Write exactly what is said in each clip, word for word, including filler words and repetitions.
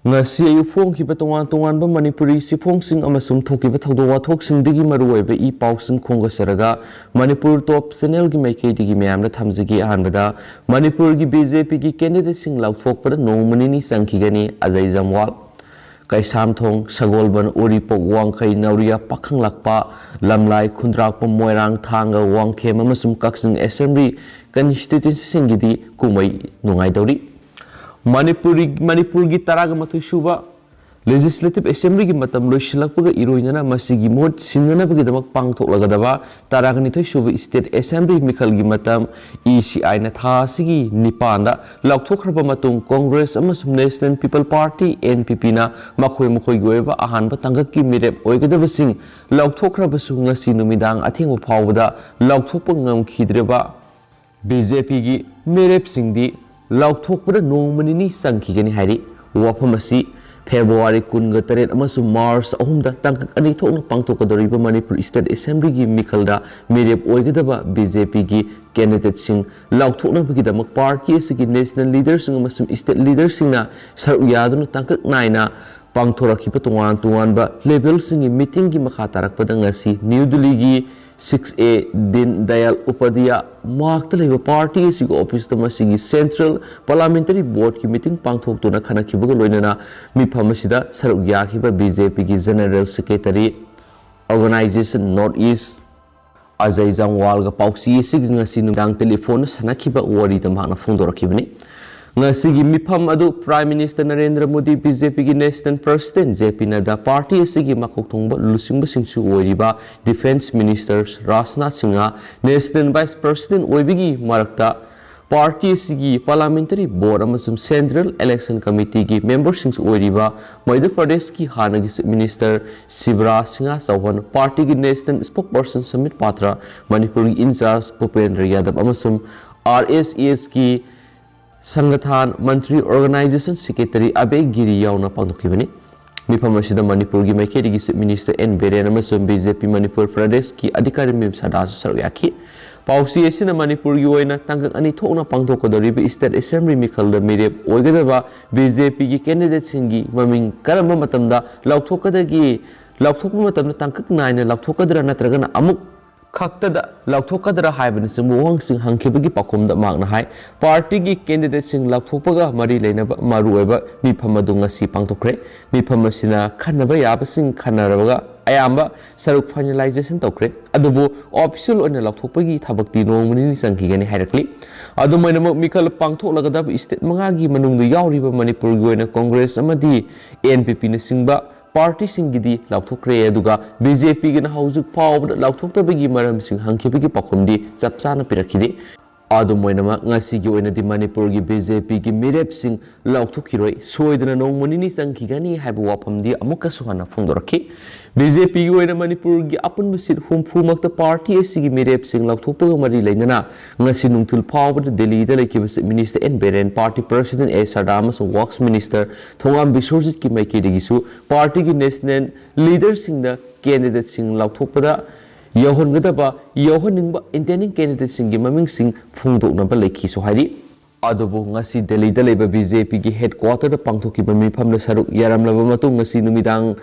ꯉꯁꯤ ꯑꯌꯨꯛ ꯐꯣꯡꯈꯤꯕ ꯇꯣꯉꯥꯟ ꯇꯣꯉꯥꯟꯕ ꯃꯅꯤꯄꯨꯔꯤ ꯆꯦꯐꯣꯡꯁꯤꯡ ꯑꯃꯁꯨꯡ ꯊꯣꯛꯈꯤꯕ ꯊꯧꯗꯣꯛ ꯋꯥꯊꯣꯛꯁꯤꯡꯗꯒꯤ ꯃꯔꯨꯑꯣꯏꯕ ꯏ ꯄꯥꯎꯁꯤꯡ ꯈꯣꯝꯒꯠꯆꯔꯒ ꯃꯅꯤꯄꯨꯔ ꯇꯣꯞ ꯆꯦꯅꯦꯜꯒꯤ ꯃꯥꯏꯀꯩꯗꯒꯤ ꯃꯌꯥꯝꯗ ꯊꯝꯖꯒꯦ꯫ ꯑꯍꯥꯟꯕꯗ, ꯃꯅꯤꯄꯨꯔꯒꯤ ꯕꯤ ꯖꯦ ꯄꯤꯒꯤ ꯀꯦꯟꯗꯤꯗꯦꯠꯁꯤꯡ ꯂꯥꯎꯊꯣꯛꯄꯗ ꯅꯣꯡꯃ ꯅꯤꯅꯤ ꯆꯪꯈꯤꯒꯅꯤ, ꯑꯖꯩ ꯖꯝꯋꯥꯜ꯫ ꯀꯩꯁꯥꯝꯊꯣꯡ, ꯁꯒꯣꯜꯕꯟ, ꯎꯔꯤꯄꯣꯛ, ꯋꯥꯡꯈꯩ, ꯅꯧꯔꯤꯌꯥ, ꯄꯥꯈꯪꯂꯥꯛꯄ, ꯂꯝꯂꯥꯏ, ꯈꯨꯟꯗ꯭ꯔꯥꯛꯄꯝ, ꯃꯣꯏꯔꯥꯡ, ꯊꯥꯡꯒ, ꯋꯥꯡꯈꯦꯝ ꯑꯃꯁꯨꯡ ꯀꯛꯆꯤꯡ ꯑꯦꯁꯦꯝꯕ꯭ꯂꯤ ꯀꯟꯁꯇꯤꯇ꯭ꯋꯦꯟꯁꯤꯁꯤꯡꯒꯤꯗꯤ ꯀꯨꯝꯍꯩ ꯅꯨꯡꯉꯥꯏꯗꯧꯔꯤ꯫ ꯃꯅꯤꯄꯨꯔꯤ-, ꯃꯅꯤꯄꯨꯔꯒꯤ ꯇꯔꯥꯒ ꯃꯥꯊꯣꯏ ꯁꯨꯕ ꯂꯦꯖꯤꯁꯂꯦꯇꯤꯚ ꯑꯦꯁꯦꯝꯕ꯭ꯂꯤꯒꯤ ꯃꯇꯝ ꯂꯣꯏꯁꯤꯜꯂꯛꯄꯒ ꯏꯔꯣꯏꯅꯅ ꯃꯁꯤꯒꯤ ꯃꯍꯨꯠ ꯁꯤꯟꯅꯅꯕꯒꯤꯗꯃꯛ ꯄꯥꯡꯊꯣꯛꯂꯒꯗꯕ ꯇꯔꯥꯒ ꯅꯤꯊꯣꯏ ꯁꯨꯕ ꯁ꯭ꯇꯦꯠ ꯑꯦꯁꯦꯝꯕ꯭ꯂꯤ ꯃꯤꯈꯜꯒꯤ ꯃꯇꯝ ꯏ ꯁꯤ ꯑꯥꯏꯅ ꯊꯥ ꯑꯁꯤꯒꯤ ꯅꯤꯄꯥꯟꯗ ꯂꯥꯎꯊꯣꯛꯈ꯭ꯔꯕ ꯃꯇꯨꯡ, ꯀꯣꯡꯒ꯭ꯔꯦꯁ ꯑꯃꯁꯨꯡ national people party, N P ꯄꯤꯅ, ꯃꯈꯣꯏ ꯃꯈꯣꯏꯒꯤ ꯑꯣꯏꯕ ꯑꯍꯥꯟꯕ ꯇꯥꯡꯀꯛꯀꯤ ꯃꯤꯔꯦꯞ ꯑꯣꯏꯒꯗꯕꯁꯤꯡ ꯂꯥꯎꯊꯣꯛꯈ꯭ꯔꯕꯁꯨ, ꯉꯁꯤ ꯅꯨꯃꯤꯗꯥꯡ ꯑꯊꯦꯡꯕ ꯐꯥꯎꯕꯗ ꯂꯥꯎꯊꯣꯛꯄ ꯉꯝꯈꯤꯗ꯭ꯔꯤꯕ ꯕꯤ ꯖꯦ ꯄꯤꯒꯤ ꯃꯤꯔꯦꯞꯁꯤꯡꯗꯤ ꯂꯥꯎꯊꯣꯛꯄꯗ ꯅꯣꯡꯃ ꯅꯤꯅꯤ ꯆꯪꯈꯤꯒꯅꯤ ꯍꯥꯏꯔꯤ꯫ ꯋꯥꯐꯝ ꯑꯁꯤ ꯐꯦꯕ꯭ꯔꯨꯋꯥꯔꯤ ꯀꯨꯟꯒ ꯇꯔꯦꯠ ꯑꯃꯁꯨꯡ ꯃꯥꯔꯆ ꯑꯍꯨꯝꯗ ꯇꯥꯡꯀꯛ ꯑꯅꯤ ꯊꯣꯛꯅ ꯄꯥꯡꯊꯣꯛꯀꯗꯧꯔꯤꯕ ꯃꯅꯤꯄꯨꯔ ꯁ꯭ꯇꯦꯠ ꯑꯦꯁꯦꯝꯕ꯭ꯂꯤꯒꯤ ꯃꯤꯈꯜꯗ ꯃꯤꯔꯦꯞ ꯑꯣꯏꯒꯗꯕ ꯕꯤ ꯖꯦ ꯄꯤꯒꯤ ꯀꯦꯟꯗꯤꯗꯦꯠꯁꯤꯡ ꯂꯥꯎꯊꯣꯛꯅꯕꯒꯤꯗꯃꯛ ꯄꯥꯔꯇꯤ ꯑꯁꯤꯒꯤ ꯅꯦꯁꯅꯦꯜ ꯂꯤꯗꯔꯁꯤꯡ ꯑꯃꯁꯨꯡ ꯁ꯭ꯇꯦꯠ ꯂꯤꯗꯔꯁꯤꯡꯅ ꯁꯔꯨꯛ ꯌꯥꯗꯨꯅ ꯇꯥꯡꯀꯛ ꯅꯥꯏꯅ ꯄꯥꯡꯊꯣꯔꯛꯈꯤꯕ ꯇꯣꯉꯥꯟ ꯇꯣꯉꯥꯟꯕ ꯂꯦꯚꯦꯜꯁꯤꯡꯒꯤ ꯃꯤꯇꯤꯡꯒꯤ ꯃꯈꯥ ꯇꯥꯔꯛꯄꯗ ꯉꯁꯤ ꯅ꯭ꯌꯨ ꯗꯤꯜꯂꯤꯒꯤ ꯁꯤꯛꯁ ꯑꯦ ꯗꯤꯟ ꯗꯌꯥꯜ ꯎꯄꯥꯙ꯭ꯌꯥ ꯃꯥꯔꯛꯇ ꯂꯩꯕ ꯄꯥꯔꯇꯤ ꯑꯁꯤꯒꯤ ꯑꯣꯐꯤꯁꯇ ꯃꯁꯤꯒꯤ ꯁꯦꯟꯇ꯭ꯔꯦꯜ ꯄꯥꯔꯂꯥꯃꯦꯟꯇꯔꯤ ꯕꯣꯔꯗꯀꯤ ꯃꯤꯇꯤꯡ ꯄꯥꯡꯊꯣꯛꯇꯨꯅ ꯈꯟꯅꯈꯤꯕꯒ ꯂꯣꯏꯅꯅ ꯃꯤꯐꯝ ꯑꯁꯤꯗ ꯁꯔꯨꯛ ꯌꯥꯈꯤꯕ ꯕꯤ ꯖꯦ ꯄꯤꯒꯤ general secretary, organisation north east, Ajay ꯖꯝꯋꯥꯜꯒ ꯄꯥꯎꯆꯦ ꯑꯁꯤꯒꯤ ꯉꯁꯤ ꯅꯨꯃꯤꯗꯥꯡ ꯇꯦꯂꯤꯐꯣꯟꯗ ꯁꯥꯟꯅꯈꯤꯕ ꯋꯥꯔꯤꯗ ꯃꯍꯥꯛꯅ ꯐꯣꯡꯗꯣꯔꯛꯈꯤꯕꯅꯤ꯫ ꯉꯁꯤꯒꯤ ꯃꯤꯐꯝ ꯑꯗꯨ prime minister Narendra Modi, B J ꯄꯤꯒꯤ ꯅꯦꯁꯅꯦꯜ ꯄ꯭ꯔꯁꯤꯗꯦꯟꯠ ꯖꯦ ꯄꯤ ꯅꯗ꯭ꯗꯥ, ꯄꯥꯔꯇꯤ ꯑꯁꯤꯒꯤ ꯃꯀꯣꯛ ꯊꯣꯡꯕ ꯂꯨꯆꯤꯡꯕꯁꯤꯡꯁꯨ ꯑꯣꯏꯔꯤꯕ defence minister Rajnath Singh, national vice president ꯑꯣꯏꯕꯒꯤ ꯃꯔꯛꯇ ꯄꯥꯔꯇꯤ ꯑꯁꯤꯒꯤ ꯄꯥꯔꯂꯥꯃꯦꯟꯇꯔꯤ ꯕꯣꯔꯗ ꯑꯃꯁꯨꯡ ꯁꯦꯟꯇ꯭ꯔꯦꯜ ꯏꯂꯦꯛꯁꯟ ꯀꯃꯤꯇꯤꯒꯤ ꯃꯦꯝꯕꯔꯁꯤꯡꯁꯨ ꯑꯣꯏꯔꯤꯕ ꯃꯙ꯭ꯌ ꯄ꯭ꯔꯗꯦꯁꯀꯤ ꯍꯥꯟꯅꯒꯤ ꯆꯤꯐ ꯃꯤꯅꯤꯁꯇꯔ ꯁꯤꯕꯔꯥꯖ ꯁꯤꯡꯍ ꯆꯧꯍꯥꯟ, ꯄꯥꯔꯇꯤꯒꯤ ꯅꯦꯁꯅꯦꯜ ꯁ꯭ꯄꯣꯛꯁꯄꯔꯁꯟ ꯁꯝꯕꯤꯠ ꯄꯥꯇ꯭ꯔ, ꯃꯅꯤꯄꯨꯔꯒꯤ ꯏꯟꯆꯥꯔꯖ ꯚꯨꯄꯦꯟꯗ꯭ꯔ ꯌꯥꯗꯕ ꯑꯃꯁꯨꯡ ꯑꯥꯔ ꯑꯦꯁ ꯑꯦꯁꯀꯤ ꯁꯪꯒꯊꯥꯟ ꯃꯟꯇ꯭ꯔꯤ ꯑꯣꯔꯒꯅꯥꯏꯖꯦꯁꯟ ꯁꯦꯀ꯭ꯔꯦꯇꯔꯤ ꯑꯕꯦ ꯒꯤꯔꯤ ꯌꯥꯎꯅ ꯄꯥꯡꯊꯣꯛꯈꯤꯕꯅꯤ꯫ ꯃꯤꯐꯝ ꯑꯁꯤꯗ ꯃꯅꯤꯄꯨꯔꯒꯤ ꯃꯥꯏꯀꯩꯗꯒꯤ ꯆꯤꯐ ꯃꯤꯅꯤꯁꯇꯔ ꯑꯦꯟ ꯕꯤꯔꯦꯟ ꯑꯃꯁꯨꯡ ꯕꯤ ꯖꯦ ꯄꯤ ꯃꯅꯤꯄꯨꯔ ꯄ꯭ꯔꯗꯦꯁꯀꯤ ꯑꯙꯤꯀꯥꯔꯤ ꯃꯤꯝ ꯁꯗꯥꯁꯨ ꯁꯔꯨꯛ ꯌꯥꯈꯤ꯫ ꯄꯥꯎꯆꯦ ꯑꯁꯤꯅ ꯃꯅꯤꯄꯨꯔꯒꯤ ꯑꯣꯏꯅ ꯇꯥꯡꯀꯛ ꯑꯅꯤ ꯊꯣꯛꯅ ꯄꯥꯡꯊꯣꯛꯀꯗꯧꯔꯤꯕ State Assembly ꯃꯤꯈꯜꯗ ꯃꯤꯔꯦꯞ ꯑꯣꯏꯒꯗꯕ BJPꯒꯤ candidateꯁꯤꯡꯒꯤ ꯃꯃꯤꯡ ꯀꯔꯝꯕ ꯃꯇꯝꯗ ꯂꯥꯎꯊꯣꯛꯀꯗꯒꯦ, ꯂꯥꯎꯊꯣꯛꯄ ꯃꯇꯝꯗ ꯇꯥꯡꯀꯛ ꯅꯥꯏꯅ ꯂꯥꯎꯊꯣꯛꯀꯗ꯭ꯔꯥ ꯅꯠꯇ꯭ꯔꯒꯅ ꯑꯃꯨꯛ ꯈꯛꯇꯗ ꯂꯥꯎꯊꯣꯛꯀꯗ꯭ꯔꯥ ꯍꯥꯏꯕꯅꯆꯤꯡꯕ ꯋꯥꯍꯪꯁꯤꯡ ꯍꯪꯈꯤꯕꯒꯤ ꯄꯥꯎꯈꯨꯝꯗ ꯃꯍꯥꯛꯅ ꯍꯥꯏ, partyꯒꯤ candidateꯁꯤꯡ ꯂꯥꯎꯊꯣꯛꯄꯒ ꯃꯔꯤ ꯂꯩꯅꯕ ꯃꯔꯨꯑꯣꯏꯕ ꯃꯤꯐꯝ ꯑꯗꯨ ꯉꯁꯤ ꯄꯥꯡꯊꯣꯛꯈ꯭ꯔꯦ꯫ ꯃꯤꯐꯝ ꯑꯁꯤꯅ ꯈꯟꯅꯕ ꯌꯥꯕꯁꯤꯡ ꯈꯟꯅꯔꯕꯒ ꯑꯌꯥꯝꯕ ꯁꯔꯨꯛ finalization ꯇꯧꯈ꯭ꯔꯦ꯫ ꯑꯗꯨꯕꯨ official ꯑꯣꯏꯅ ꯂꯥꯎꯊꯣꯛꯄꯒꯤ ꯊꯕꯛꯇꯤ ꯅꯣꯡꯃ ꯅꯤꯅꯤ ꯆꯪꯈꯤꯒꯅꯤ ꯍꯥꯏꯔꯛꯂꯤ꯫ ꯑꯗꯨꯝ ꯑꯣꯏꯅꯃꯛ, ꯃꯤꯈꯜ ꯄꯥꯡꯊꯣꯛꯂꯒꯗꯕ state ꯃꯉꯥꯒꯤ ꯃꯅꯨꯡꯗ ꯌꯥꯎꯔꯤꯕ ꯃꯅꯤꯄꯨꯔꯒꯤ ꯑꯣꯏꯅ Congress ꯑꯃꯗꯤ NPPꯅꯆꯤꯡꯕ partyꯁꯤꯡꯒꯤꯗꯤ ꯂꯥꯎꯊꯣꯛꯈ꯭ꯔꯦ, ꯑꯗꯨꯒ BJPꯒꯤꯅ ꯍꯧꯖꯤꯛ ꯐꯥꯎꯕꯗ ꯂꯥꯎꯊꯣꯛꯇꯕꯒꯤ ꯃꯔꯝꯁꯤꯡ ꯍꯪꯈꯤꯕꯒꯤ ꯄꯥꯎꯈꯨꯝꯗꯤ ꯆꯞ ꯆꯥꯅ ꯄꯤꯔꯛꯈꯤꯗꯦ꯫ ꯑꯗꯨꯝ ꯑꯣꯏꯅꯃꯛ, ꯉꯁꯤꯒꯤ ꯑꯣꯏꯅꯗꯤ ꯃꯅꯤꯄꯨꯔꯒꯤ BJPꯒꯤ ꯃꯤꯔꯦꯞꯁꯤꯡ ꯂꯥꯎꯊꯣꯛꯈꯤꯔꯣꯏ, ꯁꯣꯏꯗꯅ ꯅꯣꯡꯃ ꯅꯤꯅꯤ ꯆꯪꯈꯤꯒꯅꯤ ꯍꯥꯏꯕ ꯋꯥꯐꯝꯗꯤ ꯑꯃꯨꯛꯀꯁꯨ ꯍꯟꯅ ꯐꯣꯡꯗꯣꯔꯛꯈꯤ꯫ BJPꯒꯤ ꯑꯣꯏꯅ ꯃꯅꯤꯄꯨꯔꯒꯤ ꯑꯄꯨꯟꯕ seat ꯍꯨꯝꯐꯨꯃꯛꯇ party ꯑꯁꯤꯒꯤ ꯃꯤꯔꯦꯞꯁꯤꯡ ꯂꯥꯎꯊꯣꯛꯄꯒ ꯃꯔꯤ ꯂꯩꯅꯅ ꯉꯁꯤ ꯅꯨꯡꯊꯤꯜ ꯐꯥꯎꯕꯗ ꯗꯦꯜꯂꯤꯗ ꯂꯩꯈꯤꯕ Chief Minister N Biren, Party President A ꯁꯔꯗꯥ ꯑꯃꯁꯨꯡ Works Minister ꯊꯣꯉꯥꯝ ꯕꯤꯁ꯭ꯋꯔꯖꯤꯠꯀꯤ ꯃꯥꯏꯀꯩꯗꯒꯤꯁꯨ partyꯒꯤ national leaderꯁꯤꯡꯗ candidateꯁꯤꯡ ꯂꯥꯎꯊꯣꯛꯄꯗ ꯌꯧꯍꯟꯒꯗꯕ, ꯌꯧꯍꯟꯅꯤꯡꯕ intending candidateꯁꯤꯡꯒꯤ ꯃꯃꯤꯡꯁꯤꯡ ꯐꯣꯡꯗꯣꯛꯅꯕ ꯂꯩꯈꯤꯁꯨ ꯍꯥꯏꯔꯤ꯫ ꯑꯗꯨꯕꯨ ꯉꯁꯤ ꯗꯦꯜꯂꯤꯗ ꯂꯩꯕ BJPꯒꯤ headquarterꯗ ꯄꯥꯡꯊꯣꯛꯈꯤꯕ ꯃꯤꯐꯝꯗ ꯁꯔꯨꯛ ꯌꯥꯔꯝꯂꯕ ꯃꯇꯨꯡ, ꯉꯁꯤ ꯅꯨꯃꯤꯗꯥꯡ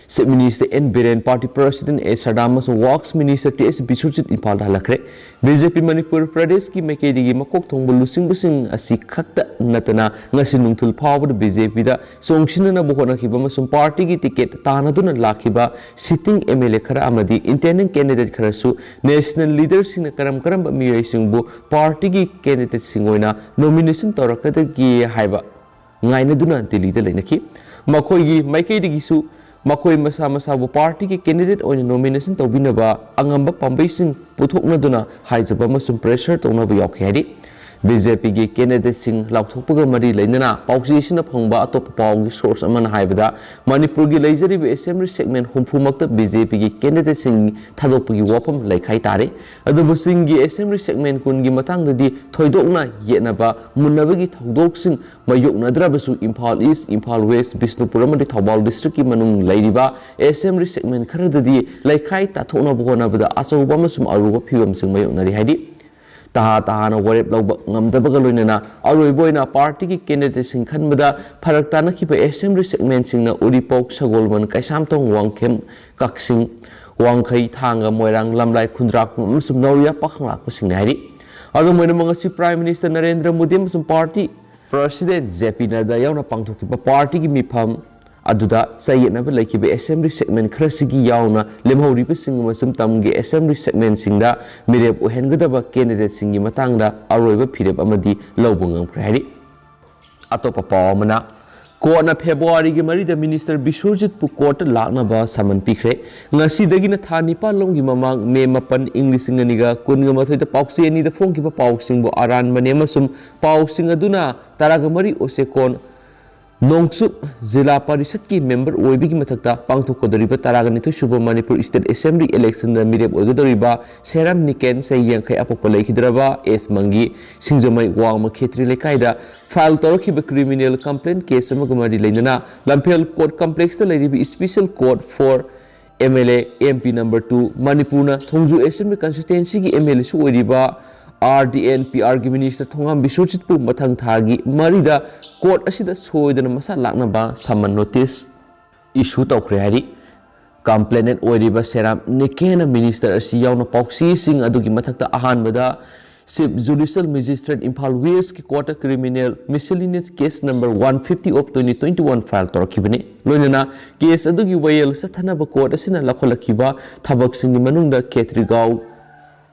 Chief Minister N Biren, Party President A ꯁꯔꯗꯥ ꯑꯃꯁꯨꯡ Works Minister ꯇꯤ ꯑꯦꯁ ꯕꯤꯁ꯭ꯋꯖꯤꯠ ꯏꯝꯐꯥꯜꯗ ꯍꯜꯂꯛꯈ꯭ꯔꯦ꯫ BJP ꯃꯅꯤꯄꯨꯔ ꯄ꯭ꯔꯗꯦꯁꯀꯤ ꯃꯥꯏꯀꯩꯗꯒꯤ ꯃꯀꯣꯛ ꯊꯣꯡꯕ ꯂꯨꯆꯤꯡꯕꯁꯤꯡ ꯑꯁꯤ ꯈꯛꯇ ꯅꯠꯇꯅ ꯉꯁꯤ ꯅꯨꯡꯊꯤꯜ ꯐꯥꯎꯕꯗ BJPꯗ ꯆꯣꯡꯁꯤꯟꯅꯅꯕ ꯍꯣꯠꯅꯈꯤꯕ ꯑꯃꯁꯨꯡ partyꯒꯤ ticket ꯇꯥꯟꯅꯗꯨꯅ ꯂꯥꯛꯈꯤꯕ sitting MLA ꯈꯔ ꯑꯃꯗꯤ intending candidate ꯈꯔꯁꯨ national leaderꯁꯤꯡꯅ ꯀꯔꯝ ꯀꯔꯝꯕ ꯃꯤꯑꯣꯏꯁꯤꯡꯕꯨ partyꯒꯤ candidateꯁꯤꯡ ꯑꯣꯏꯅ nomination ꯇꯧꯔꯛꯀꯗꯒꯦ ꯍꯥꯏꯕ ꯉꯥꯏꯅꯗꯨꯅ ꯗꯤꯜꯂꯤꯗ ꯂꯩꯅꯈꯤ꯫ ꯃꯈꯣꯏꯒꯤ ꯃꯥꯏꯀꯩꯗꯒꯤꯁꯨ ꯃꯈꯣꯏ ꯃꯁꯥ ꯃꯁꯥꯕꯨ partyꯒꯤ candidate ꯑꯣꯏꯅ nomination ꯇꯧꯕꯤꯅꯕ ꯑꯉꯝꯕ ꯄꯥꯝꯕꯩꯁꯤꯡ ꯄꯨꯊꯣꯛꯅꯗꯨꯅ ꯍꯥꯏꯖꯕ ꯑꯃꯁꯨꯡ pressure ꯇꯧꯅꯕ ꯌꯥꯎꯈꯤ ꯍꯥꯏꯔꯤ꯫ ꯕꯤ ꯖꯦ ꯄꯤꯒꯤ ꯀꯦꯟꯗꯤꯗꯦꯠꯁꯤꯡ ꯂꯥꯎꯊꯣꯛꯄꯒ ꯃꯔꯤ ꯂꯩꯅꯅ ꯄꯥꯎꯆꯦꯁꯤꯅ ꯐꯪꯕ ꯑꯇꯣꯞꯄ ꯄꯥꯎꯒꯤ ꯁꯣꯔꯁ ꯑꯃꯅ ꯍꯥꯏꯕꯗ, ꯃꯅꯤꯄꯨꯔꯒꯤ ꯂꯩꯖꯔꯤꯕ ꯑꯦꯁꯦꯝꯕ꯭ꯂꯤ ꯁꯦꯒꯃꯦꯟ ꯍꯨꯝꯐꯨꯃꯛꯇ ꯕꯤ ꯖꯦ ꯄꯤꯒꯤ ꯀꯦꯟꯗꯤꯗꯦꯠꯁꯤꯡ ꯊꯥꯗꯣꯛꯄꯒꯤ ꯋꯥꯐꯝ ꯂꯩꯈꯥꯏ ꯇꯥꯔꯦ꯫ ꯑꯗꯨꯕꯨ ꯆꯤꯡꯒꯤ ꯑꯦꯁꯦꯝꯕ꯭ꯂꯤ ꯁꯦꯒꯃꯦꯟ ꯀꯨꯟꯒꯤ ꯃꯇꯥꯡꯗꯗꯤ ꯊꯣꯏꯗꯣꯛꯅ ꯌꯦꯠꯅꯕ ꯃꯨꯟꯅꯕꯒꯤ ꯊꯧꯗꯣꯛꯁꯤꯡ ꯃꯥꯌꯣꯛꯅꯗ꯭ꯔꯕꯁꯨ ꯏꯝꯐꯥꯜ ꯏꯁ, ꯏꯝꯐꯥꯜ ꯋꯦꯁ, ꯕꯤꯁꯅꯨꯄꯨꯔ ꯑꯃꯗꯤ ꯊꯧꯕꯥꯜ ꯗꯤꯁꯇ꯭ꯔꯤꯛꯀꯤ ꯃꯅꯨꯡ ꯂꯩꯔꯤꯕ ꯑꯦꯁꯦꯝꯕ꯭ꯂꯤ ꯁꯦꯒꯃꯦꯟ ꯈꯔꯗꯗꯤ ꯂꯩꯈꯥꯏ ꯇꯥꯊꯣꯛꯅꯕ ꯍꯣꯠꯅꯕꯗ ꯑꯆꯧꯕ ꯑꯃꯁꯨꯡ ꯑꯔꯨꯕ ꯐꯤꯕꯝꯁꯤꯡ ꯃꯥꯌꯣꯛꯅꯔꯤ ꯍꯥꯏꯔꯤ꯫ ꯇꯍꯥ ꯇꯍꯥꯅ ꯋꯥꯔꯦꯞ ꯂꯧꯕ ꯉꯝꯗꯕꯒ ꯂꯣꯏꯅꯅ ꯑꯔꯣꯏꯕ ꯑꯣꯏꯅ ꯄꯥꯔꯇꯤꯒꯤ ꯀꯦꯟꯗꯤꯗꯦꯠꯁꯤꯡ ꯈꯟꯕꯗ ꯐꯔꯛ ꯇꯥꯅꯈꯤꯕ ꯑꯦꯁꯦꯝꯕ꯭ꯂꯤ ꯁꯦꯒꯃꯦꯟꯁꯤꯡꯅ ꯎꯔꯤꯄꯣꯛ, ꯁꯒꯣꯜꯕꯟ, ꯀꯩꯁꯥꯝꯊꯣꯡ, ꯋꯥꯡꯈꯦꯝ, ꯀꯛꯆꯤꯡ, ꯋꯥꯡꯈꯩ, ꯊꯥꯡꯒ, ꯃꯣꯏꯔꯥꯡ, ꯂꯝꯂꯥꯏ, ꯈꯨꯟꯗ꯭ꯔꯥꯛꯄꯝ ꯑꯃꯁꯨꯡ ꯅꯧꯔꯤꯌꯥ ꯄꯥꯈꯪꯂꯥꯛꯄꯁꯤꯡꯅꯤ ꯍꯥꯏꯔꯤ꯫ ꯑꯗꯨꯝ ꯑꯣꯏꯅꯃꯛ ꯉꯁꯤ ꯄ꯭ꯔꯥꯏꯝ ꯃꯤꯅꯤꯁꯇꯔ ꯅꯔꯦꯟꯗ꯭ꯔ ꯃꯣꯗꯤ ꯑꯃꯁꯨꯡ ꯄꯥꯔꯇꯤ ꯄ꯭ꯔꯁꯤꯗꯦꯟꯠ ꯖꯦ ꯄꯤ ꯅꯗ꯭ꯗꯥ ꯌꯥꯎꯅ ꯄꯥꯡꯊꯣꯛꯈꯤꯕ ꯄꯥꯔꯇꯤꯒꯤ ꯃꯤꯐꯝ ꯑꯗꯨꯗ ꯆꯌꯦꯠꯅꯕ ꯂꯩꯈꯤꯕ ꯑꯦꯁꯦꯝꯕ꯭ꯂꯤ ꯁꯦꯒꯃꯦꯟ ꯈꯔꯁꯤꯒꯤ ꯌꯥꯎꯅ ꯂꯦꯝꯍꯧꯔꯤꯕꯁꯤꯡ ꯑꯃꯁꯨꯡ ꯇꯝꯒꯤ ꯑꯦꯁꯦꯝꯕ꯭ꯂꯤ ꯁꯦꯒꯃꯦꯟꯁꯤꯡꯗ ꯃꯤꯔꯦꯞ ꯑꯣꯏꯍꯟꯒꯗꯕ ꯀꯦꯟꯗꯤꯗꯦꯠꯁꯤꯡꯒꯤ ꯃꯇꯥꯡꯗ ꯑꯔꯣꯏꯕ ꯐꯤꯔꯦꯞ ꯑꯃꯗꯤ ꯂꯧꯕ ꯉꯝꯈ꯭ꯔꯦ ꯍꯥꯏꯔꯤ꯫ ꯑꯇꯣꯞꯄ ꯄꯥꯎ ꯑꯃꯅ, ꯀꯣꯔꯠꯅ ꯐꯦꯕ꯭ꯔꯨꯋꯥꯔꯤꯒꯤ ꯃꯔꯤꯗ ꯃꯤꯅꯤꯁꯇꯔ ꯕꯤꯁ꯭ꯋꯖꯤꯠꯄꯨ ꯀꯣꯔꯠꯇ ꯂꯥꯛꯅꯕ ꯁꯃꯟ ꯄꯤꯈ꯭ꯔꯦ꯫ ꯉꯁꯤꯗꯒꯤꯅ ꯊꯥ ꯅꯤꯄꯥꯟ ꯂꯣꯝꯒꯤ ꯃꯃꯥꯡ, ꯃꯦ ꯃꯥꯄꯟ, ꯏꯪ ꯂꯤꯁꯤꯡ ꯑꯅꯤꯒ ꯀꯨꯟꯒ ꯃꯥꯊꯣꯏꯗ ꯄꯥꯎꯆꯦ ꯑꯅꯤꯗ ꯐꯣꯡꯈꯤꯕ ꯄꯥꯎꯁꯤꯡꯕꯨ ꯑꯔꯥꯟꯕꯅꯤ ꯑꯃꯁꯨꯡ ꯄꯥꯎꯁꯤꯡ ꯑꯗꯨꯅ ꯇꯔꯥꯒ ꯃꯔꯤ ꯑꯣꯁꯦꯀꯣꯟ ꯅꯣꯡꯆꯨꯞ ꯖꯤꯂꯥ ꯄꯔꯤꯁꯠꯀꯤ ꯃꯦꯝꯕꯔ ꯑꯣꯏꯕꯒꯤ ꯃꯊꯛꯇ ꯄꯥꯡꯊꯣꯛꯀꯗꯧꯔꯤꯕ ꯇꯔꯥꯒ ꯅꯤꯊꯣꯏ ꯁꯨꯕ ꯃꯅꯤꯄꯨꯔ ꯏꯁꯇꯦꯠ ꯑꯦꯁꯦꯝꯕ꯭ꯂꯤ ꯏꯂꯦꯛꯁꯟꯗ ꯃꯤꯔꯦꯞ ꯑꯣꯏꯒꯗꯧꯔꯤꯕ ꯁꯦꯔꯥꯝ ꯅꯤꯀꯦꯟ, ꯆꯍꯤ ꯌꯥꯡꯈꯩ ꯑꯄꯣꯛꯄ, ꯂꯩꯈꯤꯗ꯭ꯔꯕ ꯑꯦꯁ ꯃꯪꯒꯤ, ꯁꯤꯡꯖꯃꯩ ꯋꯥꯡꯃ ꯈꯦꯇ꯭ꯔꯤ ꯂꯩꯀꯥꯏꯗ ꯐꯥꯏꯜ ꯇꯧꯔꯛꯈꯤꯕ ꯀ꯭ꯔꯤꯃꯤꯅꯦꯜ ꯀꯝꯄ꯭ꯂꯦꯟ ꯀꯦꯁ ꯑꯃꯒ ꯃꯔꯤ ꯂꯩꯅꯅ ꯂꯝꯐꯦꯜ ꯀꯣꯔꯠ ꯀꯝꯄ꯭ꯂꯦꯛꯁꯇ ꯂꯩꯔꯤꯕ special court for M L A, M P number two, ꯃꯅꯤꯄꯨꯔꯅ ꯊꯣꯡꯖꯨ ꯑꯦꯁꯦꯝꯕ꯭ꯂꯤ ꯀꯟꯁꯇꯤꯇ꯭ꯋꯦꯟꯁꯤꯒꯤ ꯑꯦꯝ ꯑꯦꯜ ꯑꯦꯁꯨ ꯑꯣꯏꯔꯤꯕ ꯑꯥꯔ ꯗꯤ ꯑꯦꯟ ꯄꯤ ꯑꯥꯔꯒꯤ ꯃꯤꯅꯤꯁꯇꯔ ꯊꯣꯉꯥꯝ ꯕꯤꯁ꯭ꯋꯖꯤꯠꯄꯨ ꯃꯊꯪ ꯊꯥꯒꯤ ꯃꯔꯤꯗ ꯀꯣꯔꯠ ꯑꯁꯤꯗ ꯁꯣꯏꯗꯅ ꯃꯁꯥ ꯂꯥꯛꯅꯕ ꯁꯃꯟ ꯅꯣꯇꯤꯁ ꯏꯁꯨ ꯇꯧꯈ꯭ꯔꯦ ꯍꯥꯏꯔꯤ꯫ ꯀꯝꯄ꯭ꯂꯦꯅꯦꯟ ꯑꯣꯏꯔꯤꯕ ꯁꯦꯔꯥꯝ ꯅꯤꯀꯦꯟꯅ ꯃꯤꯅꯤꯁꯇꯔ ꯑꯁꯤ ꯌꯥꯎꯅ ꯄꯥꯎꯆꯦꯁꯤꯡ ꯑꯗꯨꯒꯤ ꯃꯊꯛꯇ ꯑꯍꯥꯟꯕꯗ ꯆꯤꯐ ꯖꯨꯗꯤꯁꯤꯌꯦꯜ ꯃꯦꯖꯤꯁꯇ꯭ꯔꯦꯠ ꯏꯝꯐꯥꯜ ꯋꯦꯁꯀꯤ ꯀꯣꯔꯠꯇ criminal miscellaneous case number one fifty of twenty twenty one file ꯇꯧꯔꯛꯈꯤꯕꯅꯤ꯫ ꯂꯣꯏꯅꯅ ꯀꯦꯁ ꯑꯗꯨꯒꯤ ꯋꯥꯌꯦꯜ ꯆꯠꯊꯅꯕ ꯀꯣꯔꯠ ꯑꯁꯤꯅ ꯂꯧꯈꯠꯂꯛꯈꯤꯕ ꯊꯕꯛꯁꯤꯡꯒꯤ ꯃꯅꯨꯡꯗ ꯈꯦꯇ꯭ꯔꯤꯒꯥꯎ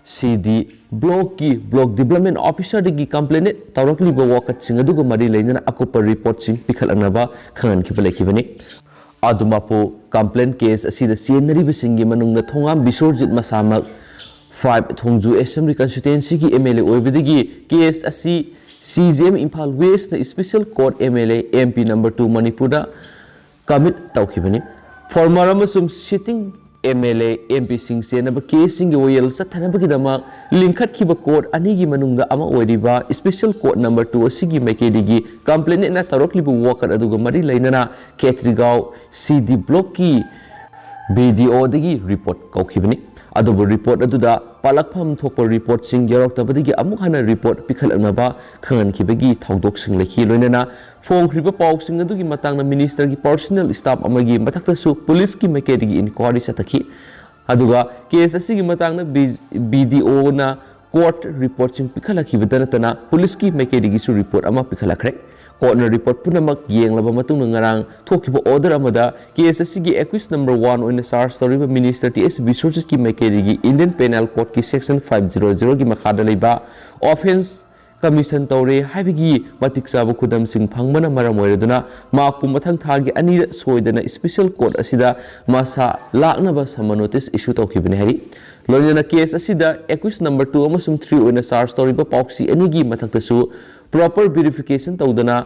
ꯁꯤ ꯗꯤ ꯕ꯭ꯂꯣꯛꯀꯤ ꯕ꯭ꯂꯣꯛ ꯗꯤꯕ꯭ꯂꯞꯃꯦꯟ ꯑꯣꯐꯤꯁꯔꯗꯒꯤ ꯀꯝꯄ꯭ꯂꯦꯟ ꯇꯧꯔꯛꯂꯤꯕ ꯋꯥꯀꯠꯁꯤꯡ ꯑꯗꯨꯒ ꯃꯔꯤ ꯂꯩꯅꯅ ꯑꯀꯨꯞꯄ ꯔꯤꯄꯣꯔꯠꯁꯤꯡ ꯄꯤꯈꯠꯂꯛꯅꯕ ꯈꯪꯍꯟꯈꯤꯕ ꯂꯩꯈꯤꯕꯅꯤ꯫ ꯑꯗꯨꯃꯛꯄꯨ, ꯀꯝꯄ꯭ꯂꯦꯟ ꯀꯦꯁ ꯑꯁꯤꯗ ꯆꯦꯟꯅꯔꯤꯕꯁꯤꯡꯒꯤ ꯃꯅꯨꯡꯗ ꯊꯣꯉꯥꯝ ꯕꯤꯁ꯭ꯋꯖꯤꯠ ꯃꯁꯥꯃꯛ ꯐꯥꯏꯚ ꯊꯣꯡꯖꯨ ꯑꯦꯁꯦꯝꯕ꯭ꯂꯤ ꯀꯟꯁꯇꯤꯇ꯭ꯋꯦꯟꯁꯤꯒꯤ ꯑꯦꯝ ꯑꯦꯜ ꯑꯦ ꯑꯣꯏꯕꯗꯒꯤ ꯀꯦꯁ ꯑꯁꯤ ꯁꯤ ꯖꯤ ꯑꯦꯝ ꯏꯝꯐꯥꯜ ꯋꯦꯁꯅ special court M L A M P number two ꯃꯅꯤꯄꯨꯔꯗ ꯀꯃꯤꯠ ꯇꯧꯈꯤꯕꯅꯤ꯫ ꯐꯣꯔꯃꯔ ꯑꯃꯁꯨꯡ sitting M L A M ꯄꯤꯁꯤꯡ ꯆꯦꯟꯅꯕ ꯀꯦꯁꯁꯤꯡꯒꯤ ꯋꯥꯌꯦꯜ ꯆꯠꯊꯅꯕꯒꯤꯗꯃꯛ ꯂꯤꯡꯈꯠꯈꯤꯕ ꯀꯣꯔꯠ ꯑꯅꯤꯒꯤ ꯃꯅꯨꯡꯗ ꯑꯃ ꯑꯣꯏꯔꯤꯕ ꯁ꯭ꯄꯦꯁꯦꯜ ꯀꯣꯔꯠ ꯅꯝꯕꯔ ꯇꯨ ꯑꯁꯤꯒꯤ ꯃꯥꯏꯀꯩꯗꯒꯤ ꯀꯝꯄ꯭ꯂꯦꯅꯦꯟꯠꯅ ꯇꯧꯔꯛꯂꯤꯕ ꯋꯥꯀꯠ ꯑꯗꯨꯒ ꯃꯔꯤ ꯂꯩꯅꯅ ꯈꯦꯇ꯭ꯔꯤꯒꯥꯎ ꯁꯤ ꯗꯤ ꯕ꯭ꯂꯣꯛꯀꯤ ꯕꯤ ꯗꯤ ꯑꯣꯗꯒꯤ ꯔꯤꯄꯣꯔꯠ ꯀꯧꯈꯤꯕꯅꯤ꯫ ꯑꯗꯨꯕꯨ ꯔꯤꯄꯣꯔꯠ ꯑꯗꯨꯗ ꯄꯥꯜꯂꯛꯐꯝ ꯊꯣꯛꯄ ꯔꯤꯄꯣꯔꯠꯁꯤꯡ ꯌꯧꯔꯛꯇꯕꯗꯒꯤ ꯑꯃꯨꯛ ꯍꯟꯅ ꯔꯤꯄꯣꯔꯠ ꯄꯤꯈꯠꯂꯛꯅꯕ ꯈꯪꯍꯟꯈꯤꯕꯒꯤ ꯊꯧꯗꯣꯛꯁꯤꯡ ꯂꯩꯈꯤ꯫ ꯂꯣꯏꯅꯅ ꯐꯣꯡꯈ꯭ꯔꯤꯕ ꯄꯥꯎꯁꯤꯡ ꯑꯗꯨꯒꯤ ꯃꯇꯥꯡꯗ ꯃꯤꯅꯤꯁꯇꯔꯒꯤ ꯄꯔꯁꯣꯅꯦꯜ ꯁ꯭ꯇꯥꯐ ꯑꯃꯒꯤ ꯃꯊꯛꯇꯁꯨ ꯄꯨꯂꯤꯁꯀꯤ ꯃꯥꯏꯀꯩꯗꯒꯤ ꯏꯟꯀ꯭ꯋꯥꯔꯤ ꯆꯠꯊꯈꯤ꯫ ꯑꯗꯨꯒ ꯀꯦꯁ ꯑꯁꯤꯒꯤ ꯃꯇꯥꯡꯗ ꯕꯤ ꯗꯤ ꯑꯣꯅ ꯀꯣꯔꯠ ꯔꯤꯄꯣꯔꯠꯁꯤꯡ ꯄꯤꯈꯠꯂꯛꯈꯤꯕꯗ ꯅꯠꯇꯅ ꯄꯨꯂꯤꯁꯀꯤ ꯃꯥꯏꯀꯩꯗꯒꯤꯁꯨ ꯔꯤꯄꯣꯔꯠ ꯑꯃ ꯄꯤꯈꯠꯂꯛꯈ꯭ꯔꯦ꯫ ꯀꯣꯔꯠꯅ ꯔꯤꯄꯣꯔꯠ ꯄꯨꯝꯅꯃꯛ ꯌꯦꯡꯂꯕ ꯃꯇꯨꯡꯗ ꯉꯔꯥꯡ ꯊꯣꯛꯈꯤꯕ ꯑꯣꯔꯗꯔ ꯑꯃꯗ ꯀꯦꯁ ꯑꯁꯤꯒꯤ ꯑꯦꯀ꯭ꯌꯨꯁ ꯅꯝꯕꯔ ꯋꯥꯟ ꯑꯣꯏꯅ ꯆꯥꯔꯖ ꯇꯧꯔꯤꯕ ꯃꯤꯅꯤꯁꯇꯔ ꯇꯤ ꯑꯦꯁ ꯕꯤꯁ꯭ꯋꯖꯤꯠꯀꯤ ꯃꯥꯏꯀꯩꯗꯒꯤ ꯏꯟꯗꯤꯌꯟ ꯄꯦꯅꯦꯜ ꯀꯣꯗꯀꯤ ꯁꯦꯛꯁꯟ ꯐꯥꯏꯚ ꯖꯤꯔꯣ ꯖꯤꯔꯣꯒꯤ ꯃꯈꯥꯗ ꯂꯩꯕ ꯑꯣꯐꯦꯟꯁ ꯀꯃꯤꯁꯟ ꯇꯧꯔꯦ ꯍꯥꯏꯕꯒꯤ ꯃꯇꯤꯛ ꯆꯥꯕ ꯈꯨꯗꯝꯁꯤꯡ ꯐꯪꯕꯅ ꯃꯔꯝ ꯑꯣꯏꯔꯗꯨꯅ ꯃꯍꯥꯛꯄꯨ ꯃꯊꯪ ꯊꯥꯒꯤ ꯑꯅꯤꯗ ꯁꯣꯏꯗꯅ ꯁ꯭ꯄꯦꯁꯦꯜ ꯀꯣꯔꯠ ꯑꯁꯤꯗ ꯃꯁꯥ ꯂꯥꯛꯅꯕ ꯁꯃꯟ ꯅꯣꯇꯤꯁ ꯏꯁꯨ ꯇꯧꯈꯤꯕꯅꯤ ꯍꯥꯏꯔꯤ꯫ ꯂꯣꯏꯅꯅ ꯀꯦꯁ ꯑꯁꯤꯗ ꯑꯦꯀ꯭ꯌꯨꯁ ꯅꯝꯕꯔ ꯇꯨ ꯑꯃꯁꯨꯡ ꯊ꯭ꯔꯤ ꯑꯣꯏꯅ ꯆꯥꯔꯖ ꯇꯧꯔꯤꯕ ꯄꯥꯎꯁꯤ ꯑꯅꯤꯒꯤ ꯃꯊꯛꯇꯁꯨ ꯄ꯭ꯔꯣꯄꯔ ꯚꯦꯔꯤꯐꯤꯀꯦꯁꯟ ꯇꯧꯗꯅ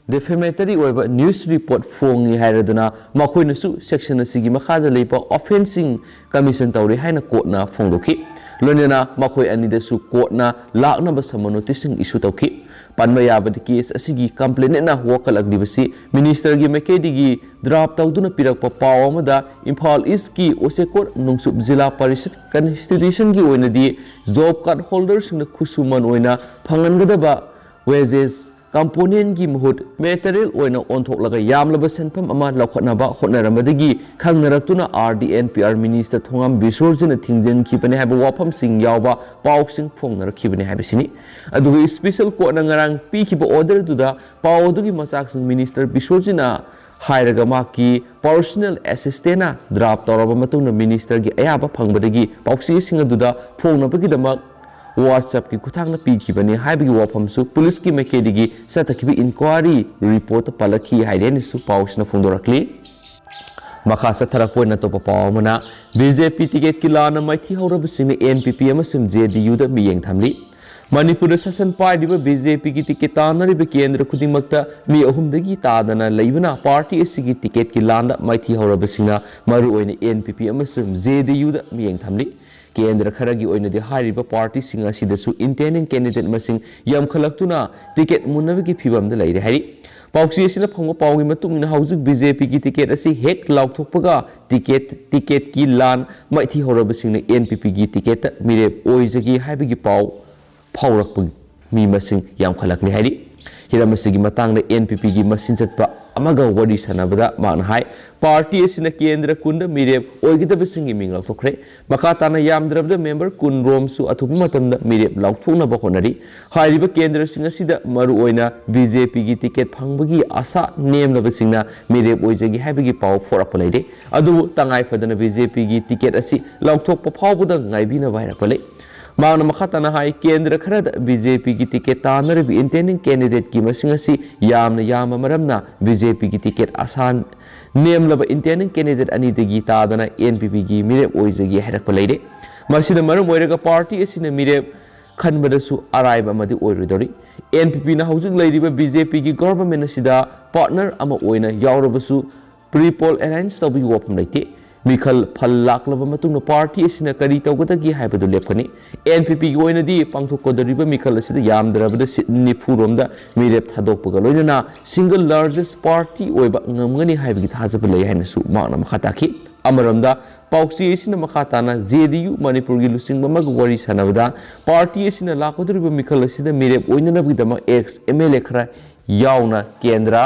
ꯗꯦꯐꯦꯃꯦꯇꯔꯤ ꯑꯣꯏꯕ ꯅ꯭ꯌꯨꯁ ꯔꯤꯄꯣꯔꯠ ꯐꯣꯡꯉꯤ ꯍꯥꯏꯔꯗꯨꯅ ꯃꯈꯣꯏꯅꯁꯨ ꯁꯦꯛꯁꯟ ꯑꯁꯤꯒꯤ ꯃꯈꯥꯗ ꯂꯩꯕ ꯑꯣꯐꯦꯟꯁꯁꯤꯡ ꯀꯃꯤꯁꯟ ꯇꯧꯔꯦ ꯍꯥꯏꯅ ꯀꯣꯔꯠꯅ ꯐꯣꯡꯗꯣꯛꯈꯤ꯫ ꯂꯣꯏꯅꯅ ꯃꯈꯣꯏ ꯑꯅꯤꯗꯁꯨ ꯀꯣꯔꯠꯅ ꯂꯥꯛꯅꯕ ꯁꯃꯟ ꯅꯣꯇꯤꯁꯁꯤꯡ ꯏꯁꯨ ꯇꯧꯈꯤ꯫ ꯄꯟꯕ ꯌꯥꯕꯗꯤ ꯀꯦꯁ ꯑꯁꯤꯒꯤ ꯀꯝꯄ꯭ꯂꯦꯅꯦꯟꯠꯅ ꯋꯥꯀꯠꯂꯛꯂꯤꯕꯁꯤ ꯃꯤꯅꯤꯁꯇꯔꯒꯤ ꯃꯥꯏꯀꯩꯗꯒꯤ ꯗ꯭ꯔꯥꯐ ꯇꯧꯗꯨꯅ ꯄꯤꯔꯛꯄ ꯄꯥꯎ ꯑꯃꯗ ꯏꯝꯐꯥꯜ ꯏꯁꯀꯤ ꯑꯣꯁꯦꯀꯣꯠ ꯅꯣꯡꯆꯨꯞ ꯖꯤꯂꯥ ꯄꯔꯤꯁꯠ ꯀꯟꯁꯇꯤꯇ꯭ꯌꯨꯁꯟꯒꯤ ꯑꯣꯏꯅꯗꯤ ꯖꯣꯕ ꯀꯥꯔꯗ ꯍꯣꯜꯗꯔꯁꯤꯡꯅ ꯈꯨꯠꯁꯨꯃꯟ ꯑꯣꯏꯅ ꯐꯪꯍꯟꯒꯗꯕ ꯋꯦꯖꯦꯁ ꯀꯝꯄꯣꯅꯦꯟꯒꯤ ꯃꯍꯨꯠ ꯃꯦꯇꯔꯤꯌꯦꯜ ꯑꯣꯏꯅ ꯑꯣꯟꯊꯣꯛꯂꯒ ꯌꯥꯝꯂꯕ ꯁꯦꯟꯐꯝ ꯑꯃ ꯂꯧꯈꯠꯅꯕ ꯍꯣꯠꯅꯔꯝꯕꯗꯒꯤ ꯈꯪꯅꯔꯛꯇꯨꯅ R D N P R minister Thongam ꯕꯤꯁꯣꯔꯖꯤꯅ ꯊꯤꯡꯖꯤꯟꯈꯤꯕꯅꯤ ꯍꯥꯏꯕ ꯋꯥꯐꯝꯁꯤꯡ ꯌꯥꯎꯕ ꯄꯥꯎꯁꯤꯡ ꯐꯣꯡꯅꯔꯛꯈꯤꯕꯅꯤ ꯍꯥꯏꯕꯁꯤꯅꯤ꯫ ꯑꯗꯨꯒ ꯁ꯭ꯄꯦꯁꯦꯜ ꯀꯣꯔꯠꯅ ꯉꯔꯥꯡ ꯄꯤꯈꯤꯕ ꯑꯣꯔꯗꯔꯗꯨꯗ ꯄꯥꯎ ꯑꯗꯨꯒꯤ ꯃꯆꯥꯛꯁꯤꯡ ꯃꯤꯅꯤꯁꯇꯔ ꯕꯤꯁꯣꯔꯖꯤꯅ ꯍꯥꯏꯔꯒ ꯃꯍꯥꯛꯀꯤ ꯄꯔꯁꯣꯅꯦꯜ ꯑꯦꯁꯤꯁꯇꯦꯟꯅ ꯗ꯭ꯔꯥꯐ ꯇꯧꯔꯕ ꯃꯇꯨꯡꯗ ꯃꯤꯅꯤꯁꯇꯔꯒꯤ ꯑꯌꯥꯕ ꯐꯪꯕꯗꯒꯤ ꯄꯥꯎꯆꯦꯁꯤꯡ ꯑꯗꯨꯗ ꯐꯣꯡꯅꯕꯒꯤꯗꯃꯛ ꯋꯥꯠꯁꯑꯦꯞꯀꯤ ꯈꯨꯠꯊꯥꯡꯗ ꯄꯤꯈꯤꯕꯅꯤ ꯍꯥꯏꯕꯒꯤ ꯋꯥꯐꯝꯁꯨ ꯄꯨꯂꯤꯁꯀꯤ ꯃꯥꯏꯀꯩꯗꯒꯤ ꯆꯠꯊꯈꯤꯕ ꯏꯟꯀ꯭ꯋꯥꯔꯤ ꯔꯤꯄꯣꯔꯠꯇ ꯄꯜꯂꯛꯈꯤ ꯍꯥꯏꯔꯦꯅꯁꯨ ꯄꯥꯎꯁꯤꯅ ꯐꯣꯡꯗꯣꯔꯛꯂꯤ꯫ ꯃꯈꯥ ꯆꯠꯊꯔꯛꯄ ꯑꯣꯏꯅ ꯑꯇꯣꯞꯄ ꯄꯥꯎ ꯑꯃꯅ, ꯕꯤ ꯖꯦ ꯄꯤ ꯇꯤꯀꯦꯠꯀꯤ ꯂꯥꯟꯅ ꯃꯥꯏꯊꯤ ꯍꯧꯔꯕꯁꯤꯡꯅ ꯑꯦꯟ ꯄꯤ ꯄꯤ ꯑꯃꯁꯨꯡ ꯖꯦ ꯗꯤ ꯌꯨꯗ ꯃꯤꯠꯌꯦꯡ ꯊꯝꯂꯤ꯫ ꯃꯅꯤꯄꯨꯔꯗ ꯁꯥꯁꯟ ꯄꯥꯏꯔꯤꯕ ꯕꯤ ꯖꯦ ꯄꯤꯒꯤ ꯇꯤꯀꯦꯠ ꯇꯥꯟꯅꯔꯤꯕ ꯀꯦꯟꯗ꯭ꯔ ꯈꯨꯗꯤꯡꯃꯛꯇ ꯃꯤ ꯑꯍꯨꯝꯗꯒꯤ ꯇꯥꯗꯅ ꯂꯩꯕꯅ ꯄꯥꯔꯇꯤ ꯑꯁꯤꯒꯤ ꯇꯤꯀꯦꯠꯀꯤ ꯂꯥꯟꯗ ꯃꯥꯏꯊꯤ ꯍꯧꯔꯕꯁꯤꯡꯅ ꯃꯔꯨꯑꯣꯏꯅ ꯑꯦꯟ ꯄꯤ ꯄꯤ ꯑꯃꯁꯨꯡ ꯖꯦ ꯗꯤ ꯌꯨꯗ ꯃꯤꯠꯌꯦꯡ ꯊꯝꯂꯤ꯫ ꯀꯦꯟꯗ꯭ꯔ ꯈꯔꯒꯤ ꯑꯣꯏꯅꯗꯤ ꯍꯥꯏꯔꯤꯕ ꯄꯥꯔꯇꯤꯁꯤꯡ ꯑꯁꯤꯗꯁꯨ ꯏꯟꯇꯦꯟꯗꯤꯡ ꯀꯦꯟꯗꯤꯗꯦꯠ ꯃꯁꯤꯡ ꯌꯥꯝꯈꯠꯂꯛꯇꯨꯅ ꯇꯤꯀꯦꯠ ꯃꯨꯟꯅꯕꯒꯤ ꯐꯤꯚꯝꯗ ꯂꯩꯔꯦ ꯍꯥꯏꯔꯤ꯫ ꯄꯥꯎꯆꯦ ꯑꯁꯤꯅ ꯐꯪꯕ ꯄꯥꯎꯒꯤ ꯃꯇꯨꯡ ꯏꯟꯅ ꯍꯧꯖꯤꯛ ꯕꯤ ꯖꯦ ꯄꯤꯒꯤ ꯇꯤꯀꯦꯠ ꯑꯁꯤ ꯍꯦꯛ ꯂꯥꯎꯊꯣꯛꯄꯒ ꯇꯤꯀꯦꯠ, ꯇꯤꯀꯦꯠꯀꯤ ꯂꯥꯟ ꯃꯥꯏꯊꯤ ꯍꯧꯔꯕꯁꯤꯡꯅ ꯑꯦꯟ ꯄꯤ ꯄꯤꯒꯤ ꯇꯤꯀꯦꯠꯇ ꯃꯤꯔꯦꯞ ꯑꯣꯏꯖꯒꯦ ꯍꯥꯏꯕꯒꯤ ꯄꯥꯎ ꯐꯥꯎꯔꯛꯄ ꯃꯤ ꯃꯁꯤꯡ ꯌꯥꯝꯈꯠꯂꯛꯂꯤ ꯍꯥꯏꯔꯤ꯫ ꯍꯤꯔꯝ ꯑꯁꯤꯒꯤ ꯃꯇꯥꯡꯗ ꯑꯦꯟ ꯄꯤ ꯄꯤꯒꯤ ꯃꯆꯤꯟ ꯆꯠꯄ ꯑꯃꯒ ꯋꯥꯔꯤ ꯁꯥꯟꯅꯕꯗ ꯃꯍꯥꯛꯅ ꯍꯥꯏ, ꯄꯥꯔꯇꯤ ꯑꯁꯤꯅ ꯀꯦꯟꯗ꯭ꯔ ꯀꯨꯟꯗ ꯃꯤꯔꯦꯞ ꯑꯣꯏꯒꯗꯕꯁꯤꯡꯒꯤ ꯃꯤꯡ ꯂꯥꯎꯊꯣꯛꯈ꯭ꯔꯦ꯫ ꯃꯈꯥ ꯇꯥꯅ ꯌꯥꯝꯗ꯭ꯔꯕꯗ ꯃꯦꯝꯕꯔ ꯀꯨꯟ ꯔꯣꯝꯁꯨ ꯑꯊꯨꯕ ꯃꯇꯝꯗ ꯃꯤꯔꯦꯞ ꯂꯥꯎꯊꯣꯛꯅꯕ ꯍꯣꯠꯅꯔꯤ꯫ ꯍꯥꯏꯔꯤꯕ ꯀꯦꯟꯗ꯭ꯔꯁꯤꯡ ꯑꯁꯤꯗ ꯃꯔꯨꯑꯣꯏꯅ ꯕꯤ ꯖꯦ ꯄꯤꯒꯤ ꯇꯤꯀꯦꯠ ꯐꯪꯕꯒꯤ ꯑꯥꯁꯥ ꯅꯦꯝꯂꯕꯁꯤꯡꯅ ꯃꯤꯔꯦꯞ ꯑꯣꯏꯖꯒꯦ ꯍꯥꯏꯕꯒꯤ ꯄꯥꯎ ꯐꯣꯔꯛꯄ ꯂꯩꯔꯦ꯫ ꯑꯗꯨꯕꯨ ꯇꯉꯥꯏ ꯐꯗꯅ ꯕꯤ ꯖꯦ ꯄꯤꯒꯤ ꯇꯤꯀꯦꯠ ꯑꯁꯤ ꯂꯥꯎꯊꯣꯛꯄ ꯐꯥꯎꯕꯗ ꯉꯥꯏꯕꯤꯅꯕ ꯍꯥꯏꯔꯛꯄ ꯂꯩ꯫ ꯃꯍꯥꯛꯅ ꯃꯈꯥ ꯇꯥꯅ ꯍꯥꯏ, ꯀꯦꯟꯗ꯭ꯔ ꯈꯔꯗ ꯕꯤ ꯖꯦ ꯄꯤꯒꯤ ꯇꯤꯀꯦꯠ ꯇꯥꯟꯅꯔꯤꯕ ꯏꯟꯇꯦꯟꯗꯤꯡ ꯀꯦꯟꯗꯤꯗꯦꯠꯀꯤ ꯃꯁꯤꯡ ꯑꯁꯤ ꯌꯥꯝꯅ ꯌꯥꯝꯕ ꯃꯔꯝꯅ ꯕꯤ ꯖꯦ ꯄꯤꯒꯤ ꯇꯤꯀꯦꯠ ꯑꯥꯁꯥ ꯅꯦꯝꯂꯕ ꯏꯟꯇꯦꯟꯗꯤꯡ ꯀꯦꯟꯗꯤꯗꯦꯠ ꯑꯅꯤꯗꯒꯤ ꯇꯥꯗꯅ ꯑꯦꯟ ꯄꯤ ꯄꯤꯒꯤ ꯃꯤꯔꯦꯞ ꯑꯣꯏꯖꯒꯦ ꯍꯥꯏꯔꯛꯄ ꯂꯩꯔꯦ꯫ ꯃꯁꯤꯅ ꯃꯔꯝ ꯑꯣꯏꯔꯒ ꯄꯥꯔꯇꯤ ꯑꯁꯤꯅ ꯃꯤꯔꯦꯞ ꯈꯟꯕꯗꯁꯨ ꯑꯔꯥꯏꯕ ꯑꯃꯗꯤ ꯑꯣꯏꯔꯣꯏꯗꯧꯔꯤ꯫ ꯑꯦꯟ ꯄꯤ ꯄꯤꯅ ꯍꯧꯖꯤꯛ ꯂꯩꯔꯤꯕ ꯕꯤ ꯖꯦ ꯄꯤꯒꯤ ꯒꯣꯚꯔꯟꯃꯦꯟꯠ ꯑꯁꯤꯗ ꯄꯥꯔꯠꯅꯔ ꯑꯃ ꯑꯣꯏꯅ ꯌꯥꯎꯔꯕꯁꯨ, ꯄ꯭ꯔꯤ ꯄꯣꯜ ꯑꯦꯂꯥꯌꯟꯁ ꯇꯧꯕꯒꯤ ꯋꯥꯐꯝ ꯂꯩꯇꯦ꯫ ꯃꯤꯈꯜ ꯐꯜ ꯂꯥꯛꯂꯕ ꯃꯇꯨꯡꯗ ꯄꯥꯔꯇꯤ ꯑꯁꯤꯅ ꯀꯔꯤ ꯇꯧꯒꯗꯒꯦ ꯍꯥꯏꯕꯗꯨ ꯂꯦꯞꯀꯅꯤ꯫ ꯑꯦꯟ ꯄꯤ ꯄꯤꯒꯤ ꯑꯣꯏꯅꯗꯤ ꯄꯥꯡꯊꯣꯛꯀꯗꯧꯔꯤꯕ ꯃꯤꯈꯜ ꯑꯁꯤꯗ ꯌꯥꯝꯗ꯭ꯔꯕꯗ ꯁꯤꯠ ꯅꯤꯐꯨ ꯔꯣꯝꯗ ꯃꯤꯔꯦꯞ ꯊꯥꯗꯣꯛꯄꯒ ꯂꯣꯏꯅꯅ ꯁꯤꯡꯒꯜ ꯂꯥꯔꯖꯦꯁ ꯄꯥꯔꯇꯤ ꯑꯣꯏꯕ ꯉꯝꯒꯅꯤ ꯍꯥꯏꯕꯒꯤ ꯊꯥꯖꯕ ꯂꯩ ꯍꯥꯏꯅꯁꯨ ꯃꯍꯥꯛꯅ ꯃꯈꯥ ꯇꯥꯈꯤ꯫ ꯑꯃꯔꯣꯝꯗ ꯄꯥꯎꯆꯦ ꯑꯁꯤꯅ ꯃꯈꯥ ꯇꯥꯅ ꯖꯦ ꯗꯤ ꯌꯨ ꯃꯅꯤꯄꯨꯔꯒꯤ ꯂꯨꯆꯤꯡꯕ ꯑꯃꯒ ꯋꯥꯔꯤ ꯁꯥꯟꯅꯕꯗ, ꯄꯥꯔꯇꯤ ꯑꯁꯤꯅ ꯂꯥꯛꯀꯗꯧꯔꯤꯕ ꯃꯤꯈꯜ ꯑꯁꯤꯗ ꯃꯤꯔꯦꯞ ꯑꯣꯏꯅꯅꯕꯒꯤꯗꯃꯛ ꯑꯦꯛꯁ ꯑꯦꯝ ꯑꯦꯜ ꯑꯦ ꯈꯔ ꯌꯥꯎꯅ ꯀꯦꯟꯗ꯭ꯔ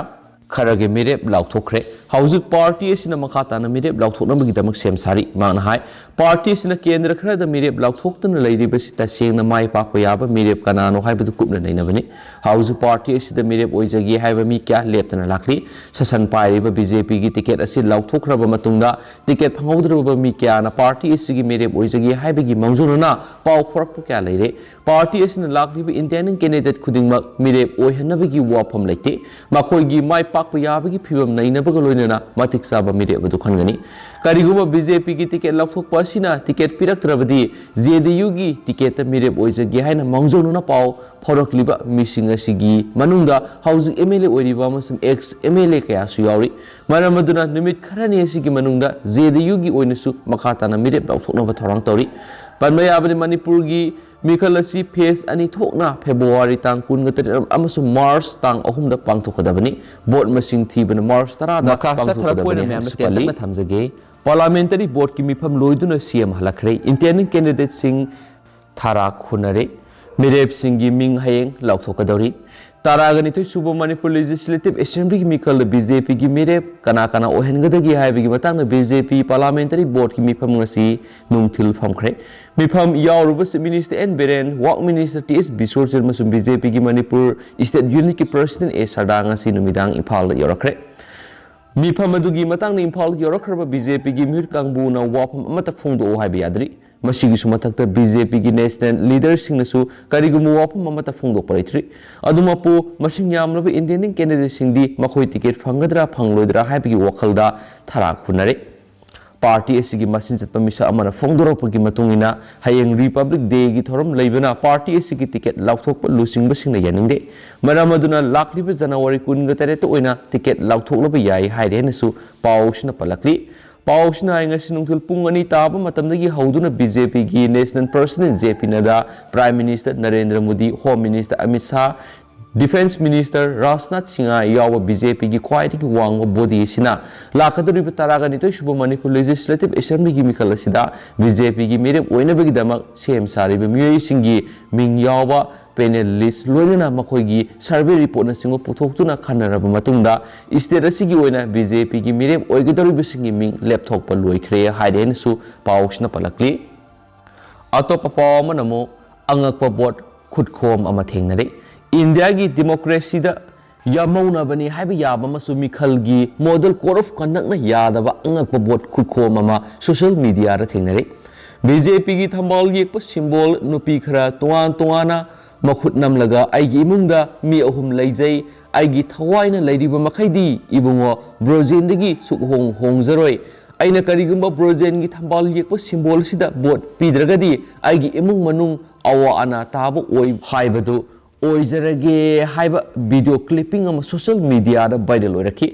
ꯈꯔꯒꯤ ꯃꯤꯔꯦꯞ ꯂꯥꯎꯊꯣꯛꯈ꯭ꯔꯦ꯫ ꯍꯧꯖꯤꯛ ꯄꯥꯔꯇꯤ ꯑꯁꯤꯅ ꯃꯈꯥ ꯇꯥꯅ ꯃꯤꯔꯦꯞ ꯂꯥꯎꯊꯣꯛꯅꯕꯒꯤꯗꯃꯛ ꯁꯦꯝ ꯁꯥꯔꯤ꯫ ꯃꯍꯥꯛꯅ ꯍꯥꯏ, ꯄꯥꯔꯇꯤ ꯑꯁꯤꯅ ꯀꯦꯟꯗ꯭ꯔ ꯈꯔꯗ ꯃꯤꯔꯦꯞ ꯂꯥꯎꯊꯣꯛꯇꯨꯅ ꯂꯩꯔꯤꯕꯁꯤ ꯇꯁꯦꯡꯅ ꯃꯥꯏ ꯄꯥꯛꯄ ꯌꯥꯕ ꯃꯤꯔꯦꯞ ꯀꯅꯥꯅꯣ ꯍꯥꯏꯕꯗꯨ ꯀꯨꯞꯅ ꯅꯩꯅꯕꯅꯤ꯫ ꯍꯧꯖꯤꯛ ꯄꯥꯔꯇꯤ ꯑꯁꯤꯗ ꯃꯤꯔꯦꯞ ꯑꯣꯏꯖꯒꯦ ꯍꯥꯏꯕ ꯃꯤ ꯀꯌꯥ ꯂꯦꯞꯇꯅ ꯂꯥꯛꯂꯤ꯫ ꯁꯥꯁꯟ ꯄꯥꯏꯔꯤꯕ ꯕꯤ ꯖꯦ ꯄꯤꯒꯤ ꯇꯤꯀꯦꯠ ꯑꯁꯤ ꯂꯥꯎꯊꯣꯛꯈ꯭ꯔꯕ ꯃꯇꯨꯡꯗ ꯇꯤꯀꯦꯠ ꯐꯪꯍꯧꯗ꯭ꯔꯕ ꯃꯤ ꯀꯌꯥꯅ ꯄꯥꯔꯇꯤ ꯑꯁꯤꯒꯤ ꯃꯤꯔꯦꯞ ꯑꯣꯏꯖꯒꯦ ꯍꯥꯏꯕꯒꯤ ꯃꯥꯡꯖꯧꯅꯅ ꯄꯥꯎ ꯐꯥꯎꯔꯛꯄ ꯀꯌꯥ ꯂꯩꯔꯦ꯫ ꯄꯥꯔꯇꯤ ꯑꯁꯤꯅ ꯂꯥꯛꯂꯤꯕ ꯏꯟꯇꯦꯟꯗꯤꯡ ꯀꯦꯟꯗꯤꯗꯦꯠ ꯈꯨꯗꯤꯡꯃꯛ ꯃꯤꯔꯦꯞ ꯑꯣꯏꯍꯟꯅꯕꯒꯤ ꯋꯥꯐꯝ ꯂꯩꯇꯦ꯫ ꯃꯈꯣꯏꯒꯤ ꯃꯥꯏ ꯄꯥꯛꯄ ꯌꯥꯕꯒꯤ ꯐꯤꯚꯝ ꯅꯩꯅꯕꯒ ꯂꯣꯏꯅꯅ ꯂꯣꯏꯅꯅ ꯃꯇꯤꯛ ꯆꯥꯕ ꯃꯤꯔꯦꯞ ꯑꯗꯨ ꯈꯟꯒꯅꯤ꯫ ꯀꯔꯤꯒꯨꯝꯕ ꯕꯤ ꯖꯦ ꯄꯤꯒꯤ ꯇꯤꯀꯦꯠ ꯂꯧꯊꯣꯛꯄ ꯑꯁꯤꯅ ꯇꯤꯀꯦꯠ ꯄꯤꯔꯛꯇ꯭ꯔꯕꯗꯤ, ꯖꯦ ꯗꯤ ꯌꯨꯒꯤ ꯇꯤꯀꯦꯠꯇ ꯃꯤꯔꯦꯞ ꯑꯣꯏꯖꯒꯦ ꯍꯥꯏꯅ ꯃꯥꯡꯖꯧꯅꯅ ꯄꯥꯎ ꯐꯥꯎꯔꯛꯂꯤꯕ ꯃꯤꯁꯤꯡ ꯑꯁꯤꯒꯤ ꯃꯅꯨꯡꯗ ꯍꯧꯖꯤꯛ ꯑꯦꯝ ꯑꯦꯜ ꯑꯦ ꯑꯣꯏꯔꯤꯕ ꯑꯃꯁꯨꯡ ꯑꯦꯛꯁ ꯑꯦꯝ ꯑꯦꯜ ꯑꯦ ꯀꯌꯥꯁꯨ ꯌꯥꯎꯔꯤ꯫ ꯃꯔꯝ ꯑꯗꯨꯅ ꯅꯨꯃꯤꯠ ꯈꯔꯅꯤ ꯑꯁꯤꯒꯤ ꯃꯅꯨꯡꯗ ꯖꯦ ꯗꯤ ꯌꯨꯒꯤ ꯑꯣꯏꯅꯁꯨ ꯃꯈꯥ ꯇꯥꯅ ꯃꯤꯔꯦꯞ ꯂꯥꯎꯊꯣꯛꯅꯕ ꯊꯧꯔꯥꯡ ꯇꯧꯔꯤ꯫ ꯄꯟꯕ ꯌꯥꯕꯗꯤ, ꯃꯅꯤꯄꯨꯔꯒꯤ ꯃꯤꯈꯜ ꯑꯁꯤ ꯐꯦꯖ ꯑꯅꯤ ꯊꯣꯛꯅ ꯐꯦꯕ꯭ꯔꯨꯋꯥꯔꯤ ꯇꯥꯡ ꯀꯨꯟꯒ ꯇꯔꯦꯠ ꯑꯃꯁꯨꯡ ꯃꯥꯔꯆ ꯇꯥꯡ ꯑꯍꯨꯝꯗ ꯄꯥꯡꯊꯣꯛꯀꯗꯕꯅꯤ꯫ ꯚꯣꯠ ꯃꯁꯤꯡ ꯊꯤꯕꯅ ꯃꯥꯔꯆ ꯇꯔꯥꯗ ꯃꯈꯥ ꯆꯠꯊꯔꯛꯄ ꯑꯣꯏꯅ ꯄꯥꯡꯊꯣꯛꯀꯗꯕꯅꯤ ꯃꯌꯥꯝꯅ ꯍꯥꯏꯕꯁꯤ ꯄꯜꯂꯤ꯫ ꯇꯦꯟꯇꯛꯅ ꯊꯝꯖꯒꯦ꯫ ꯄꯥꯔꯂꯥꯃꯦꯟꯇꯔꯤ ꯕꯣꯔꯗꯀꯤ ꯃꯤꯐꯝ ꯂꯣꯏꯗꯨꯅ ꯁꯤ ꯑꯦꯝ ꯍꯜꯂꯛꯈ꯭ꯔꯦ꯫ ꯏꯟꯇꯦꯟꯗꯤꯡ ꯀꯦꯟꯗꯤꯗꯦꯠꯁꯤꯡ ꯊꯥꯔꯥ ꯈꯨꯅꯔꯦ꯫ ꯃꯤꯔꯦꯞꯁꯤꯡꯒꯤ ꯃꯤꯡ ꯍꯌꯦꯡ ꯂꯥꯎꯊꯣꯛꯀꯗꯧꯔꯤ꯫ ꯇꯔꯥꯒ ꯅꯤꯊꯣꯏ ꯁꯨꯕ ꯃꯅꯤꯄꯨꯔ ꯂꯦꯖꯤꯁꯂꯦꯇꯤꯚ ꯑꯦꯁꯦꯝꯕ꯭ꯂꯤꯒꯤ ꯃꯤꯈꯜꯗ ꯕꯤ ꯖꯦ ꯄꯤꯒꯤ ꯃꯤꯔꯦꯞ ꯀꯅꯥ ꯀꯅꯥ ꯑꯣꯏꯍꯟꯒꯗꯒꯦ ꯍꯥꯏꯕꯒꯤ ꯃꯇꯥꯡꯗ ꯕꯤ ꯖꯦ ꯄꯤ ꯄꯥꯔꯂꯥꯃꯦꯟꯇꯔꯤ ꯕꯣꯔꯗꯀꯤ ꯃꯤꯐꯝ ꯉꯁꯤ ꯅꯨꯡꯊꯤꯜ ꯐꯝꯈ꯭ꯔꯦ꯫ ꯃꯤꯐꯝ ꯌꯥꯎꯔꯨꯕ chief minister N Biren, work minister T S Biswarjit ꯑꯃꯁꯨꯡ ꯕꯤ ꯖꯦ ꯄꯤꯒꯤ ꯃꯅꯤꯄꯨꯔ ꯏꯁꯇꯦꯠ ꯌꯨꯅꯤꯠꯀꯤ ꯄ꯭ꯔꯁꯤꯗꯦꯟ ꯑꯦ ꯁꯔꯗꯥ ꯉꯁꯤ ꯅꯨꯃꯤꯗꯥꯡ ꯏꯝꯐꯥꯜꯗ ꯌꯧꯔꯛꯈ꯭ꯔꯦ꯫ ꯃꯤꯐꯝ ꯑꯗꯨꯒꯤ ꯃꯇꯥꯡꯗ ꯏꯝꯐꯥꯜ ꯌꯧꯔꯛꯈ꯭ꯔꯕ ꯕꯤ ꯖꯦ ꯄꯤꯒꯤ ꯃꯤꯍꯨꯠ ꯀꯥꯡꯕꯨꯅ ꯋꯥꯐꯝ ꯑꯃꯠꯇ ꯐꯣꯡꯗꯣꯛꯎ ꯍꯥꯏꯕ ꯌꯥꯗ꯭ꯔꯤ꯫ ꯃꯁꯤꯒꯤꯁꯨ ꯃꯊꯛꯇ ꯕꯤ ꯖꯦ ꯄꯤꯒꯤ ꯅꯦꯁꯅꯦꯜ ꯂꯤꯗꯔꯁꯤꯡꯅꯁꯨ ꯀꯔꯤꯒꯨꯝꯕ ꯋꯥꯐꯝ ꯑꯃꯠꯇ ꯐꯣꯡꯗꯣꯛꯄ ꯂꯩꯇ꯭ꯔꯤ꯫ ꯑꯗꯨꯃꯛꯄꯨ, ꯃꯁꯤꯡ ꯌꯥꯝꯂꯕ ꯏꯟꯇꯦꯟꯗꯤꯡ ꯀꯦꯟꯗꯤꯗꯦꯠꯁꯤꯡꯗꯤ ꯃꯈꯣꯏ ꯇꯤꯀꯦꯠ ꯐꯪꯒꯗ꯭ꯔꯥ ꯐꯪꯂꯣꯏꯗ꯭ꯔꯥ ꯍꯥꯏꯕꯒꯤ ꯋꯥꯈꯜꯗ ꯊꯔꯥ ꯈꯨꯅꯔꯦ꯫ ꯄꯥꯔꯇꯤ ꯑꯁꯤꯒꯤ ꯃꯆꯤꯟ ꯆꯠꯄ ꯃꯤꯁꯛ ꯑꯃꯅ ꯐꯣꯡꯗꯣꯔꯛꯄꯒꯤ ꯃꯇꯨꯡ ꯏꯟꯅ, ꯍꯌꯦꯡ ꯔꯤꯄꯕ꯭ꯂꯤꯛ ꯗꯦꯒꯤ ꯊꯧꯔꯝ ꯂꯩꯕꯅ ꯄꯥꯔꯇꯤ ꯑꯁꯤꯒꯤ ꯇꯤꯀꯦꯠ ꯂꯥꯎꯊꯣꯛꯄ ꯂꯨꯆꯤꯡꯕꯁꯤꯡꯅ ꯌꯥꯅꯤꯡꯗꯦ꯫ ꯃꯔꯝ ꯑꯗꯨꯅ ꯂꯥꯛꯂꯤꯕ ꯖꯅꯋꯥꯔꯤ ꯀꯨꯟꯒ ꯇꯔꯦꯠꯇ ꯑꯣꯏꯅ ꯇꯤꯀꯦꯠ ꯂꯥꯎꯊꯣꯛꯂꯕ ꯌꯥꯏ ꯍꯥꯏꯔꯦ ꯍꯥꯏꯅꯁꯨ ꯄꯥꯎꯁꯤꯅ ꯄꯜꯂꯛꯂꯤ꯫ ꯄꯥꯎꯁꯤꯅ ꯍꯥꯏ, ꯉꯁꯤ ꯅꯨꯡꯊꯤꯜ ꯄꯨꯡ ꯑꯅꯤ ꯇꯥꯕ ꯃꯇꯝꯗꯒꯤ ꯍꯧꯗꯨꯅ ꯕꯤ ꯖꯦ ꯄꯤꯒꯤ national president J P Nadda, prime minister Narendra Modi, home minister Amit Shah, defence minister Rajnath Singh ꯌꯥꯎꯕ ꯕꯤ ꯖꯦ ꯄꯤꯒꯤ ꯈ꯭ꯋꯥꯏꯗꯒꯤ ꯋꯥꯡꯕ ꯕꯣꯗꯤ ꯑꯁꯤꯅ ꯂꯥꯛꯀꯗꯧꯔꯤꯕ ꯇꯔꯥꯒ ꯅꯤꯊꯣꯏ ꯁꯨꯕ ꯃꯅꯤꯄꯨꯔ ꯂꯦꯖꯤꯁꯂꯦꯇꯤꯚ ꯑꯦꯁꯦꯝꯕ꯭ꯂꯤꯒꯤ ꯃꯤꯈꯜ ꯑꯁꯤꯗ ꯕꯤ ꯖꯦ ꯄꯤꯒꯤ ꯃꯤꯔꯦꯞ ꯑꯣꯏꯅꯕꯒꯤꯗꯃꯛ ꯁꯦꯝ ꯁꯥꯔꯤꯕ ꯃꯤꯑꯣꯏꯁꯤꯡꯒꯤ ꯃꯤꯡ ꯌꯥꯎꯕ ꯄꯦꯅꯦꯜ ꯂꯤꯁ, ꯂꯣꯏꯅꯅ ꯃꯈꯣꯏꯒꯤ ꯁꯔꯚꯦ ꯔꯤꯄꯣꯔꯠꯅꯆꯤꯡꯕ ꯄꯨꯊꯣꯛꯇꯨꯅ ꯈꯟꯅꯔꯕ ꯃꯇꯨꯡꯗ, ꯏꯁꯇꯦꯠ ꯑꯁꯤꯒꯤ ꯑꯣꯏꯅ ꯕꯤ ꯖꯦ ꯄꯤꯒꯤ ꯃꯤꯔꯦꯞ ꯑꯣꯏꯒꯗꯧꯔꯤꯕꯁꯤꯡꯒꯤ ꯃꯤꯡ ꯂꯦꯞꯊꯣꯛꯄ ꯂꯣꯏꯈ꯭ꯔꯦ ꯍꯥꯏꯔꯦ ꯍꯥꯏꯅꯁꯨ ꯄꯥꯎꯁꯤꯅ ꯄꯜꯂꯛꯂꯤ꯫ ꯑꯇꯣꯞꯄ ꯄꯥꯎ ꯑꯃꯅ ꯑꯃꯨꯛ ꯑꯉꯛꯄ ꯚꯣꯠ ꯈꯨꯠꯈꯣꯝ ꯑꯃ ꯊꯦꯡꯅꯔꯦ꯫ ꯏꯟꯗꯤꯌꯥꯒꯤ ꯗꯤꯃꯣꯀ꯭ꯔꯦꯁꯤꯗ ꯌꯥꯃꯧꯅꯕꯅꯤ ꯍꯥꯏꯕ ꯌꯥꯕ ꯑꯃꯁꯨ ꯃꯤꯈꯜꯒꯤ ꯃꯣꯗꯦꯜ ꯀꯣꯗ ꯑꯣꯐ ꯀꯟꯗꯛꯅ ꯌꯥꯗꯕ ꯑꯉꯛꯄ ꯚꯣꯠ ꯈꯨꯠꯈꯣꯝ ꯑꯃ ꯁꯣꯁꯤꯌꯦꯜ ꯃꯤꯗꯤꯌꯥꯗ ꯊꯦꯡꯅꯔꯦ꯫ ꯕꯤ ꯖꯦ ꯄꯤꯒꯤ ꯊꯝꯕꯥꯜ ꯌꯦꯛꯄ ꯁꯤꯝꯕꯣꯜ ꯅꯨꯄꯤ ꯈꯔ ꯇꯣꯉꯥꯟ ꯇꯣꯉꯥꯟꯅ ꯃꯈꯨꯠ ꯅꯝꯂꯒ "ꯑꯩꯒꯤ ꯏꯃꯨꯡꯗ ꯃꯤ ꯑꯍꯨꯝ ꯂꯩꯖꯩ, ꯑꯩꯒꯤ ꯊꯋꯥꯏꯅ ꯂꯩꯔꯤꯕ ꯃꯈꯩꯗꯤ ꯏꯕꯨꯡꯉꯣ ꯕ꯭ꯔꯣꯖꯦꯟꯗꯒꯤ ꯁꯨꯛꯍꯣꯡ ꯍꯣꯡꯖꯔꯣꯏ꯫ ꯑꯩꯅ ꯀꯔꯤꯒꯨꯝꯕ ꯕ꯭ꯔꯣꯖꯦꯟꯒꯤ ꯊꯝꯕꯥꯜ ꯌꯦꯛꯄ ꯁꯤꯝꯕꯣꯜ ꯑꯁꯤꯗ ꯚꯣꯠ ꯄꯤꯗ꯭ꯔꯒꯗꯤ ꯑꯩꯒꯤ ꯏꯃꯨꯡ ꯃꯅꯨꯡ ꯑꯋꯥ ꯑꯅꯥ ꯇꯥꯕ ꯑꯣꯏ ꯍꯥꯏꯕꯗꯨ ꯑꯣꯏꯖꯔꯒꯦ ꯍꯥꯏꯕ ꯚꯤꯗꯤꯑꯣ ꯀ꯭ꯂꯤꯞꯄꯤꯡ ꯑꯃ ꯁꯣꯁꯤꯌꯦꯜ ꯃꯤꯗꯤꯌꯥꯗ ꯚꯥꯏꯔꯦꯜ ꯑꯣꯏꯔꯛꯈꯤ꯫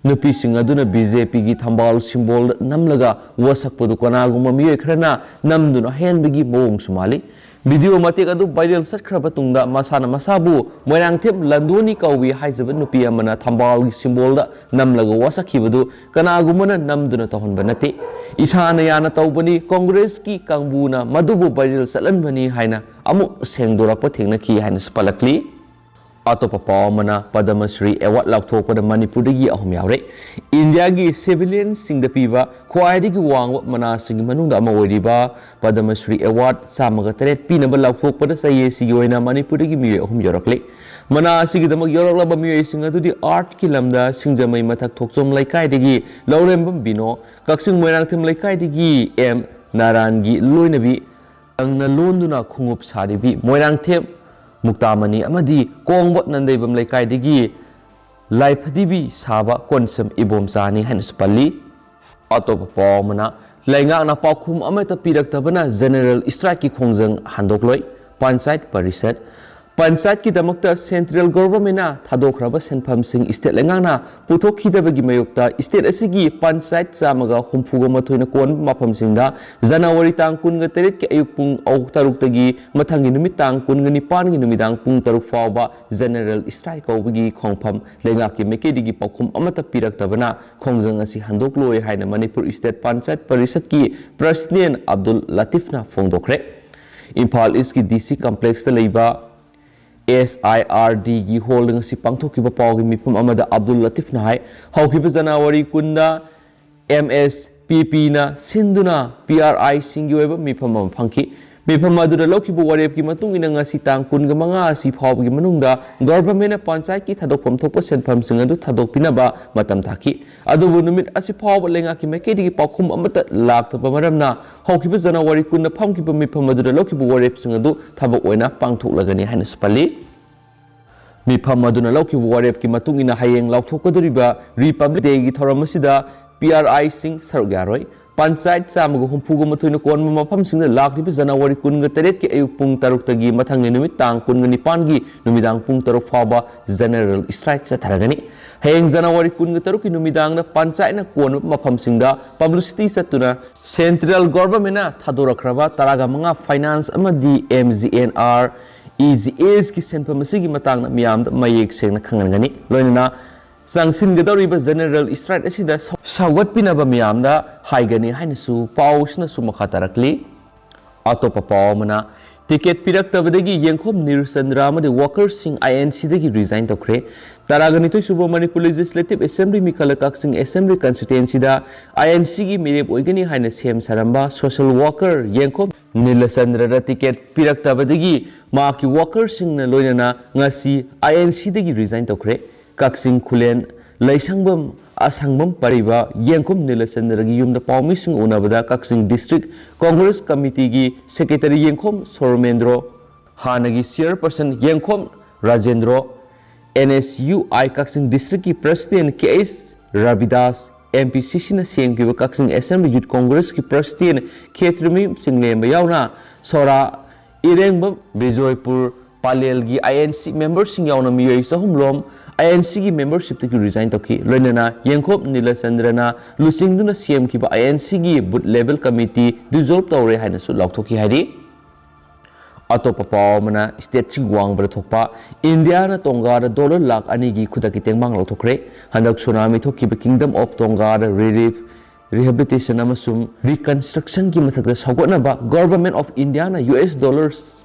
ꯅꯨꯄꯤꯁꯤꯡ ꯑꯗꯨꯅ ꯕꯤ ꯖꯦ ꯄꯤꯒꯤ ꯊꯝꯕꯥꯜ ꯁꯤꯝꯕꯣꯜꯗ ꯅꯝꯂꯒ ꯋꯥꯁꯛꯄꯗꯨ ꯀꯅꯥꯒꯨꯝꯕ ꯃꯤꯑꯣꯏ ꯈꯔꯅ ꯅꯝꯗꯨꯅ ꯍꯦꯟꯕꯒꯤ ꯃꯑꯣꯡꯁꯨ ꯃꯥꯜꯂꯤ꯫ ꯚꯤꯗꯤꯑꯣ ꯃꯇꯦꯛ ꯑꯗꯨ ꯚꯥꯏꯔꯦꯜ ꯆꯠꯈ꯭ꯔꯕ ꯇꯨꯡꯗ ꯃꯁꯥꯅ ꯃꯁꯥꯕꯨ ꯃꯣꯏꯔꯥꯡꯊꯦꯝ ꯂꯟꯗꯣꯅꯤ ꯀꯧꯏ ꯍꯥꯏꯖꯕ ꯅꯨꯄꯤ ꯑꯃꯅ ꯊꯝꯕꯥꯜꯒꯤ ꯁꯤꯝꯕꯣꯜꯗ ꯅꯝꯂꯒ ꯋꯥꯁꯛꯈꯤꯕꯗꯨ ꯀꯅꯥꯒꯨꯝꯕꯅ ꯅꯝꯗꯨꯅ ꯇꯧꯍꯟꯕ ꯅꯠꯇꯦ꯫ ꯏꯁꯥꯅ ꯌꯥꯅ ꯇꯧꯕꯅꯤ, ꯀꯣꯡꯒ꯭ꯔꯦꯁꯀꯤ ꯀꯥꯡꯕꯨꯅ ꯃꯗꯨꯕꯨ ꯚꯥꯏꯔꯦꯜ ꯆꯠꯍꯟꯕꯅꯤ ꯍꯥꯏꯅ ꯑꯃꯨꯛ ꯁꯦꯡꯗꯣꯔꯛꯄ ꯊꯦꯡꯅꯈꯤ ꯍꯥꯏꯅꯁꯨ ꯄꯜꯂꯛꯂꯤ꯫ ꯑꯇꯣꯞꯄ ꯄꯥꯎ ꯑꯃꯅ, ꯄꯗꯃ ꯁ꯭ꯔꯤ ꯑꯦꯋꯥꯔꯗ ꯂꯥꯎꯊꯣꯛꯄꯗ ꯃꯅꯤꯄꯨꯔꯗꯒꯤ ꯑꯍꯨꯝ ꯌꯥꯎꯔꯦ꯫ ꯏꯟꯗꯤꯌꯥꯒꯤ ꯁꯤꯚꯤꯂꯤꯌꯟꯁꯤꯡꯗ ꯄꯤꯕ ꯈ꯭ꯋꯥꯏꯗꯒꯤ ꯋꯥꯡꯕ ꯃꯅꯥꯁꯤꯡꯒꯤ ꯃꯅꯨꯡꯗ ꯑꯃ ꯑꯣꯏꯔꯤꯕ ꯄꯗꯃ ꯁ꯭ꯔꯤ ꯑꯦꯋꯥꯔꯗ ꯆꯥꯝꯃꯒ ꯇꯔꯦꯠ ꯄꯤꯅꯕ ꯂꯥꯎꯊꯣꯛꯄꯗ ꯆꯍꯤ ꯑꯁꯤꯒꯤ ꯑꯣꯏꯅ ꯃꯅꯤꯄꯨꯔꯗꯒꯤ ꯃꯤꯑꯣꯏ ꯑꯍꯨꯝ ꯌꯧꯔꯛꯂꯦ꯫ ꯃꯅꯥ ꯑꯁꯤꯒꯤꯗꯃꯛ ꯌꯧꯔꯛꯂꯕ ꯃꯤꯑꯣꯏꯁꯤꯡ ꯑꯗꯨꯗꯤ ꯑꯥꯔꯠꯀꯤ ꯂꯝꯗ ꯁꯤꯡꯖꯃꯩ ꯃꯊꯛ ꯊꯣꯛꯆꯣꯝ ꯂꯩꯀꯥꯏꯗꯒꯤ ꯂꯧꯔꯦꯝꯕꯝ ꯕꯤꯅꯣ, ꯀꯛꯆꯤꯡ ꯃꯣꯏꯔꯥꯡꯊꯦꯝ ꯂꯩꯀꯥꯏꯗꯒꯤ ꯑꯦꯝ ꯅꯥꯔꯥꯟꯒꯤ ꯂꯣꯏꯅꯕꯤ, ꯂꯪꯅ ꯂꯣꯟꯗꯨꯅ ꯈꯣꯡꯎꯞ ꯁꯥꯔꯤꯕꯤ ꯃꯣꯏꯔꯥꯡꯊꯦꯝ ꯃꯨꯛꯇꯥꯃꯅꯤ ꯑꯃꯗꯤ ꯀꯣꯡꯕ ꯅꯟꯗꯩꯕꯝ ꯂꯩꯀꯥꯏꯗꯒꯤ ꯂꯥꯏꯐꯗꯤꯕꯤ ꯁꯥꯕ ꯀꯣꯟꯁꯝ ꯏꯕꯣꯝꯆꯥꯅꯤ ꯍꯥꯏꯅꯁꯨ ꯄꯜꯂꯤ꯫ ꯑꯇꯣꯞꯄ ꯄꯥꯎ ꯑꯃꯅ, ꯂꯩꯉꯥꯛꯅ ꯄꯥꯎꯈꯨꯝ ꯑꯃꯠꯇ ꯄꯤꯔꯛꯇꯕꯅ ꯖꯦꯅꯔꯦꯜ ꯏꯁꯇ꯭ꯔꯥꯏꯛꯀꯤ ꯈꯣꯡꯖꯪ ꯍꯟꯗꯣꯛꯂꯣꯏ, ꯄꯟꯆꯥꯌꯠ ꯄꯔꯤꯁꯠ꯫ ꯄꯟꯆꯥꯌꯠꯀꯤꯗꯃꯛꯇ ꯁꯦꯟꯇ꯭ꯔꯦꯜ ꯒꯣꯚꯔꯟꯃꯦꯟꯠꯅ ꯊꯥꯗꯣꯛꯈ꯭ꯔꯕ ꯁꯦꯟꯐꯝꯁꯤꯡ ꯏꯁꯇꯦꯠ ꯂꯩꯉꯥꯛꯅ ꯄꯨꯊꯣꯛꯈꯤꯗꯕꯒꯤ ꯃꯥꯌꯣꯛꯇ ꯏꯁꯇꯦꯠ ꯑꯁꯤꯒꯤ ꯄꯟꯆꯥꯌꯠ ꯆꯥꯝꯃꯒ ꯍꯨꯝꯐꯨꯒ ꯃꯥꯊꯣꯏꯅ ꯀꯣꯟꯕ ꯃꯐꯝꯁꯤꯡꯗ ꯖꯅꯋꯥꯔꯤ ꯇꯥꯡ ꯀꯨꯟꯒ ꯇꯔꯦꯠꯀꯤ ꯑꯌꯨꯛ ꯄꯨꯡ ꯇꯔꯨꯛꯇꯒꯤ ꯃꯊꯪꯒꯤ ꯅꯨꯃꯤꯠ ꯇꯥꯡ ꯀꯨꯟꯒ ꯅꯤꯄꯥꯟꯒꯤ ꯅꯨꯃꯤꯗꯥꯡ ꯄꯨꯡ ꯇꯔꯨꯛ ꯐꯥꯎꯕ ꯖꯦꯅꯔꯦꯜ ꯏꯁꯇ꯭ꯔꯥꯏꯛ ꯀꯧꯕꯒꯤ ꯈꯣꯡꯐꯝ ꯂꯩꯉꯥꯛꯀꯤ ꯃꯥꯏꯀꯩꯗꯒꯤ ꯄꯥꯎꯈꯨꯝ ꯑꯃꯠꯇ ꯄꯤꯔꯛꯇꯕꯅ ꯈꯣꯡꯖꯪ ꯑꯁꯤ ꯍꯟꯗꯣꯛꯂꯣꯏ ꯍꯥꯏꯅ ꯃꯅꯤꯄꯨꯔ ꯏꯁꯇꯦꯠ ꯄꯟꯆꯥꯌꯠ ꯄꯔꯤꯁꯠꯀꯤ ꯄ꯭ꯔꯁꯤꯗꯦꯟ ꯑꯕꯗꯨꯜ ꯂꯇꯤꯐꯅ ꯐꯣꯡꯗꯣꯛꯈ꯭ꯔꯦ꯫ ꯏꯝꯐꯥꯜ ꯏꯁꯀꯤ ꯗꯤ ꯁꯤ ꯀꯝꯄ꯭ꯂꯦꯛꯁꯇ ꯂꯩꯕ ꯑꯦꯁ ꯑꯥꯏ ꯑꯥꯔ ꯗꯤꯒꯤ ꯍꯣꯜꯗ ꯉꯁꯤ ꯄꯥꯡꯊꯣꯛꯈꯤꯕ ꯄꯥꯎꯒꯤ ꯃꯤꯐꯝ ꯑꯃꯗ ꯑꯕꯗꯨꯜ ꯂꯇꯤꯐꯅ ꯍꯥꯏ, ꯍꯧꯈꯤꯕ ꯖꯅꯋꯥꯔꯤ ꯀꯨꯟꯗ ꯑꯦꯝ ꯑꯦꯁ ꯄꯤ ꯄꯤꯅ ꯁꯤꯟꯗꯨꯅ ꯄꯤ ꯑꯥꯔ ꯑꯥꯏꯁꯤꯡꯒꯤ ꯑꯣꯏꯕ ꯃꯤꯐꯝ ꯑꯃ ꯐꯪꯈꯤ꯫ ꯃꯤꯐꯝ ꯑꯗꯨꯗ ꯂꯧꯈꯤꯕ ꯋꯥꯔꯦꯞꯀꯤ ꯃꯇꯨꯡ ꯏꯟꯅ ꯉꯁꯤ ꯇꯥꯡ ꯀꯨꯟꯒ ꯃꯉꯥ ꯑꯁꯤ ꯐꯥꯎꯕꯒꯤ ꯃꯅꯨꯡꯗ ꯒꯚꯔꯟꯃꯦꯟꯠꯅ ꯄꯟꯆꯥꯌꯠꯀꯤ ꯊꯥꯗꯣꯛꯐꯝ ꯊꯣꯛꯄ ꯁꯦꯟꯐꯝꯁꯤꯡ ꯑꯗꯨ ꯊꯥꯗꯣꯛꯄꯤꯅꯕ ꯃꯇꯝ ꯊꯥꯈꯤ꯫ ꯑꯗꯨꯕꯨ ꯅꯨꯃꯤꯠ ꯑꯁꯤ ꯐꯥꯎꯕ ꯂꯩꯉꯥꯛꯀꯤ ꯃꯥꯏꯀꯩꯗꯒꯤ ꯄꯥꯎꯈꯨꯝ ꯑꯃꯠꯇ ꯂꯥꯛꯇꯕ ꯃꯔꯝꯅ ꯍꯧꯈꯤꯕ ꯖꯅꯋꯥꯔꯤ ꯀꯨꯟꯗ ꯐꯝꯈꯤꯕ ꯃꯤꯐꯝ ꯑꯗꯨꯗ ꯂꯧꯈꯤꯕ ꯋꯥꯔꯦꯞꯁꯤꯡ ꯑꯗꯨ ꯊꯕꯛ ꯑꯣꯏꯅ ꯄꯥꯡꯊꯣꯛꯂꯒꯅꯤ ꯍꯥꯏꯅꯁꯨ ꯄꯜꯂꯤ꯫ ꯃꯤꯐꯝ ꯑꯗꯨꯅ ꯂꯧꯈꯤꯕ ꯋꯥꯔꯦꯞꯀꯤ ꯃꯇꯨꯡ ꯏꯟꯅ ꯍꯌꯦꯡ ꯂꯥꯎꯊꯣꯛꯀꯗꯧꯔꯤꯕ ꯔꯤꯄꯕ꯭ꯂꯤꯛ ꯗꯦꯒꯤ ꯊꯧꯔꯝ ꯑꯁꯤꯗ ꯄꯤ ꯑꯥꯔ ꯑꯥꯏꯁꯤꯡ ꯁꯔꯨꯛ ꯌꯥꯔꯣꯏ꯫ ꯄꯟꯆꯥꯌꯠ ꯆꯥꯝꯃꯒ ꯍꯨꯝꯐꯨꯒ ꯃꯥꯊꯣꯏꯅ ꯀꯣꯟꯕ ꯃꯐꯝꯁꯤꯡꯗ ꯂꯥꯛꯂꯤꯕ ꯖꯅꯋꯥꯔꯤ ꯀꯨꯟꯒ ꯇꯔꯦꯠꯀꯤ ꯑꯌꯨꯛ ꯄꯨꯡ ꯇꯔꯨꯛꯇꯒꯤ ꯃꯊꯪꯒꯤ ꯅꯨꯃꯤꯠ ꯇꯥꯡ ꯀꯨꯟꯒ ꯅꯤꯄꯥꯟꯒꯤ ꯅꯨꯃꯤꯗꯥꯡ ꯄꯨꯡ ꯇꯔꯨꯛ ꯐꯥꯎꯕ ꯖꯦꯅꯔꯦꯜ ꯁ꯭ꯇ꯭ꯔꯥꯏꯛ ꯆꯠꯊꯔꯒꯅꯤ꯫ ꯍꯌꯦꯡ ꯖꯅꯋꯥꯔꯤ ꯀꯨꯟꯒ ꯇꯔꯨꯛꯀꯤ ꯅꯨꯃꯤꯗꯥꯡꯗ ꯄꯟꯆꯥꯌꯠꯅ ꯀꯣꯟꯕ ꯃꯐꯝꯁꯤꯡꯗ ꯄꯕ꯭ꯂꯤꯁꯤꯇꯤ ꯆꯠꯇꯨꯅ ꯁꯦꯟꯇ꯭ꯔꯦꯜ ꯒꯣꯚꯔꯟꯃꯦꯟꯠꯅ ꯊꯥꯗꯣꯔꯛꯈ꯭ꯔꯕ ꯇꯔꯥꯒ ꯃꯉꯥ ꯐꯥꯏꯅꯥꯟꯁ ꯑꯃꯗꯤ M G N R E G ꯑꯦꯁꯀꯤ ꯁꯦꯟꯐꯝ ꯑꯁꯤꯒꯤ ꯃꯇꯥꯡꯗ ꯃꯤꯌꯥꯝꯗ ꯃꯌꯦꯛ ꯁꯦꯡꯅ ꯈꯪꯍꯟꯒꯅꯤ꯫ ꯂꯣꯏꯅꯅ ꯆꯪꯁꯤꯟꯒꯗꯧꯔꯤꯕ ꯖꯦꯅꯔꯦꯜ ꯁ꯭ꯇ꯭ꯔꯥꯏꯛ ꯑꯁꯤꯗ ꯁꯧ-, ꯁꯧꯒꯠꯄꯤꯅꯕ ꯃꯤꯌꯥꯝꯗ ꯍꯥꯏꯒꯅꯤ ꯍꯥꯏꯅꯁꯨ ꯄꯥꯎꯁꯤꯅꯁꯨ ꯃꯈꯥ ꯇꯥꯔꯛꯂꯤ꯫ ꯑꯇꯣꯞꯄ ꯄꯥꯎ ꯑꯃꯅ, ꯇꯤꯀꯦꯠ ꯄꯤꯔꯛꯇꯕꯗꯒꯤ ꯌꯦꯡꯈꯣꯝ ꯅꯤꯔꯆꯟꯗ꯭ꯔ ꯑꯃꯗꯤ ꯋꯥꯀꯔꯁꯤꯡ ꯑꯥꯏ ꯑꯦꯟ ꯁꯤꯗꯒꯤ ꯔꯤꯖꯥꯏꯟ ꯇꯧꯈ꯭ꯔꯦ꯫ ꯇꯔꯥꯒ ꯅꯤꯊꯣꯏ ꯁꯨꯕ ꯃꯅꯤꯄꯨꯔ ꯂꯦꯖꯤꯁꯂꯦꯇꯤꯚ ꯑꯦꯁꯦꯝꯕ꯭ꯂꯤ ꯃꯤꯈꯜꯗ ꯀꯛꯆꯤꯡ ꯑꯦꯁꯦꯝꯕ꯭ꯂꯤ ꯀꯟꯁꯇꯤꯇ꯭ꯋꯦꯟꯁꯤꯗ ꯑꯥꯏ ꯑꯦꯟ ꯁꯤꯒꯤ ꯃꯤꯔꯦꯞ ꯑꯣꯏꯒꯅꯤ ꯍꯥꯏꯅ ꯁꯦꯝ ꯁꯥꯔꯝꯕ ꯁꯣꯁꯤꯌꯦꯜ ꯋꯥꯀꯔ ꯌꯦꯡꯈꯣꯝ ꯅꯤꯂꯆꯟꯗ꯭ꯔꯗ ꯇꯤꯀꯦꯠ ꯄꯤꯔꯛꯇꯕꯗꯒꯤ ꯃꯍꯥꯛꯀꯤ ꯋꯥꯀꯔꯁꯤꯡꯅ ꯂꯣꯏꯅꯅ ꯉꯁꯤ ꯑꯥꯏ ꯑꯦꯟ ꯁꯤꯗꯒꯤ ꯔꯤꯖꯥꯏꯟ ꯇꯧꯈ꯭ꯔꯦ꯫ ꯀꯛꯆꯤꯡ ꯈꯨꯂꯦꯟ ꯂꯩꯁꯪꯕꯝ ꯑꯁꯪꯕꯝ ꯄꯔꯤꯕ ꯌꯦꯡꯈꯨꯝ ꯅꯤꯂꯆꯟꯗ꯭ꯔꯒꯤ ꯌꯨꯝꯗ ꯄꯥꯎꯃꯤꯁꯤꯡ ꯎꯅꯕꯗ ꯀꯛꯆꯤꯡ ꯗꯤꯁꯇ꯭ꯔꯤꯛ ꯀꯣꯡꯒ꯭ꯔꯦꯁ ꯀꯃꯤꯇꯤꯒꯤ ꯁꯦꯀ꯭ꯔꯦꯇꯔꯤ ꯌꯦꯡꯈꯨꯝ ꯁꯣꯔꯃꯦꯟꯗ꯭ꯔꯣ, ꯍꯥꯟꯅꯒꯤ ꯆꯤꯌꯔꯄꯔꯁꯟ ꯌꯦꯡꯈꯨꯝ Rajendro, and S U I ꯀꯛꯆꯤꯡ ꯗꯤꯁꯇ꯭ꯔꯤꯛꯀꯤ ꯄ꯭ꯔꯁꯤꯗꯦꯟ ꯀꯦ ꯑꯩꯆ ꯔꯕꯤꯗꯥꯁ, ꯑꯦꯝ ꯄꯤ ꯁꯤ ꯁꯤꯅ ꯁꯦꯝꯈꯤꯕ ꯀꯛꯆꯤꯡ ꯑꯦꯁꯦꯝꯕ꯭ꯂꯤ ꯌꯨꯠ ꯀꯣꯡꯒ꯭ꯔꯦꯁꯀꯤ ꯄ꯭ꯔꯁꯤꯗꯦꯟ ꯈꯦꯇ꯭ꯔꯤꯃꯌꯨꯝ ꯆꯤꯡꯂꯦꯝꯕ ꯌꯥꯎꯅ ꯁꯣꯔꯥ, ꯏꯔꯦꯡꯕꯝ, ꯕꯤꯖꯣꯏꯄꯨꯔ ꯄꯂꯦꯜꯒꯤ ꯑꯥꯏ ꯑꯦꯟ ꯁꯤ ꯃꯦꯝꯕꯔꯁꯤꯡ ꯌꯥꯎꯅ ꯃꯤꯑꯣꯏ ꯆꯍꯨꯝ ꯔꯣꯝ ꯑꯥꯏ ꯑꯦꯟ ꯁꯤꯒꯤ ꯃꯦꯝꯕꯔꯁꯤꯞꯇꯒꯤ ꯔꯤꯖꯥꯏꯟ ꯇꯧꯈꯤ꯫ ꯂꯣꯏꯅꯅ ꯌꯦꯡꯈꯣꯝ ꯅꯤꯂꯆꯟꯗ꯭ꯔꯅ ꯂꯨꯆꯤꯡꯗꯨꯅ ꯁꯦꯝꯈꯤꯕ ꯑꯥꯏ ꯑꯦꯟ ꯁꯤꯒꯤ ꯕꯨꯊ ꯂꯦꯚꯦꯜ ꯀꯃꯤꯇꯤ ꯗꯤꯖꯣꯜꯕ ꯇꯧꯔꯦ ꯍꯥꯏꯅꯁꯨ ꯂꯥꯎꯊꯣꯛꯈꯤ ꯍꯥꯏꯔꯤ꯫ ꯑꯇꯣꯞꯄ ꯄꯥꯎ ꯑꯃꯅ, ꯁ꯭ꯇꯦꯠꯁꯤꯡ ꯋꯥꯡꯕꯗ ꯊꯣꯛꯄ ꯏꯟꯗꯤꯌꯥꯅ ꯇꯣꯡꯒꯥꯗ ꯗꯣꯂꯔ ꯂꯥꯈ ꯑꯅꯤꯒꯤ ꯈꯨꯗꯛꯀꯤ ꯇꯦꯡꯕꯥꯡ ꯂꯧꯊꯣꯛꯈ꯭ꯔꯦ꯫ ꯍꯟꯗꯛ ꯁꯨꯅꯥꯃꯤ ꯊꯣꯛꯈꯤꯕ ꯀꯤꯡꯗꯝ ꯑꯣꯐ ꯇꯣꯡꯒꯥꯗ ꯔꯤꯂꯤꯐ, ꯔꯤꯍꯦꯕꯤꯂꯤꯇꯦꯁꯟ ꯑꯃꯁꯨꯡ ꯔꯤꯀꯟꯁꯇ꯭ꯔꯛꯁꯟꯒꯤ ꯃꯊꯛꯇ ꯁꯧꯒꯠꯅꯕ ꯒꯣꯚꯔꯟꯃꯦꯟꯠ ꯑꯣꯐ ꯏꯟꯗꯤꯌꯥꯅ ꯌꯨ ꯑꯦꯁ ꯗꯣꯂꯔꯁ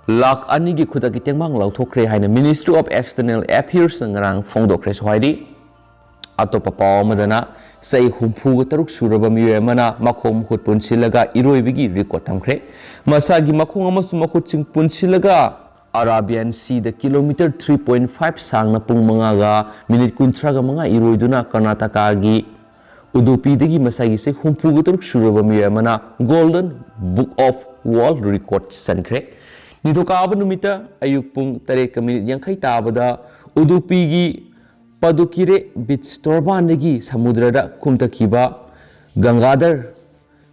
ꯂꯥꯈ ꯑꯅꯤꯒꯤ ꯈꯨꯗꯛꯀꯤ ꯇꯦꯡꯕꯥꯡ ꯂꯧꯊꯣꯛꯈ꯭ꯔꯦ ꯍꯥꯏꯅ ꯃꯤꯅꯤꯁꯇ꯭ꯔꯤ ꯑꯣꯐ ꯑꯦꯛꯁꯇꯔꯅꯦꯜ ꯑꯦꯐꯤꯌꯔꯁꯅ ꯉꯔꯥꯡ ꯐꯣꯡꯗꯣꯛꯈ꯭ꯔꯦꯁꯨ ꯍꯥꯏꯔꯤ꯫ ꯑꯇꯣꯞꯄ ꯄꯥꯎ ꯑꯃꯗꯅ, ꯆꯍꯤ ꯍꯨꯝꯐꯨꯒ ꯇꯔꯨꯛ ꯁꯨꯔꯕ ꯃꯤꯑꯣꯏ ꯑꯃꯅ ꯃꯈꯣꯡ ꯃꯈꯨꯠ ꯄꯨꯟꯁꯤꯜꯂꯒ ꯏꯔꯣꯏꯕꯒꯤ ꯔꯦꯀꯣꯔꯗ ꯊꯝꯈ꯭ꯔꯦ꯫ ꯃꯁꯥꯒꯤ ꯃꯈꯣꯡ ꯑꯃꯁꯨꯡ ꯃꯈꯨꯠꯁꯤꯡ ꯄꯨꯟꯁꯤꯜꯂꯒ ꯑꯔꯥꯕꯤꯌꯥꯟ ꯁꯤꯗ ꯀꯤꯂꯣꯃꯤꯇꯔ ꯊ꯭ꯔꯤ ꯄꯣꯏꯟꯠ ꯐꯥꯏꯚ ꯁꯥꯡꯅ ꯄꯨꯡ ꯃꯉꯥꯒ ꯃꯤꯅꯤꯠ ꯀꯨꯟꯊ꯭ꯔꯥꯒ ꯃꯉꯥ ꯏꯔꯣꯏꯗꯨꯅ ꯀꯔꯅꯥꯇꯀꯥꯒꯤ ꯎꯗꯨꯄꯤꯗꯒꯤ ꯃꯁꯥꯒꯤ ꯆꯍꯤ ꯍꯨꯝꯐꯨꯒ ꯇꯔꯨꯛ ꯁꯨꯔꯕ ꯃꯤꯑꯣꯏ ꯑꯃꯅ golden book of world record ꯆꯟꯈ꯭ꯔꯦ꯫ ꯅꯤꯡꯊꯧꯀꯥꯕ ꯅꯨꯃꯤꯠꯇ ꯑꯌꯨꯛ ꯄꯨꯡ ꯇꯔꯦꯠꯀ ꯃꯤꯅꯤꯠ ꯌꯥꯡꯈꯩ ꯇꯥꯕꯗ ꯎꯗꯨꯄꯤꯒꯤ ꯄꯗꯨꯀꯤꯔꯦ ꯕꯤꯆ ꯇꯣꯔꯕꯥꯟꯗꯒꯤ ꯁꯃꯨꯗ꯭ꯔꯗ ꯈꯨꯝꯊꯈꯤꯕ ꯒꯪꯒꯥꯙꯔ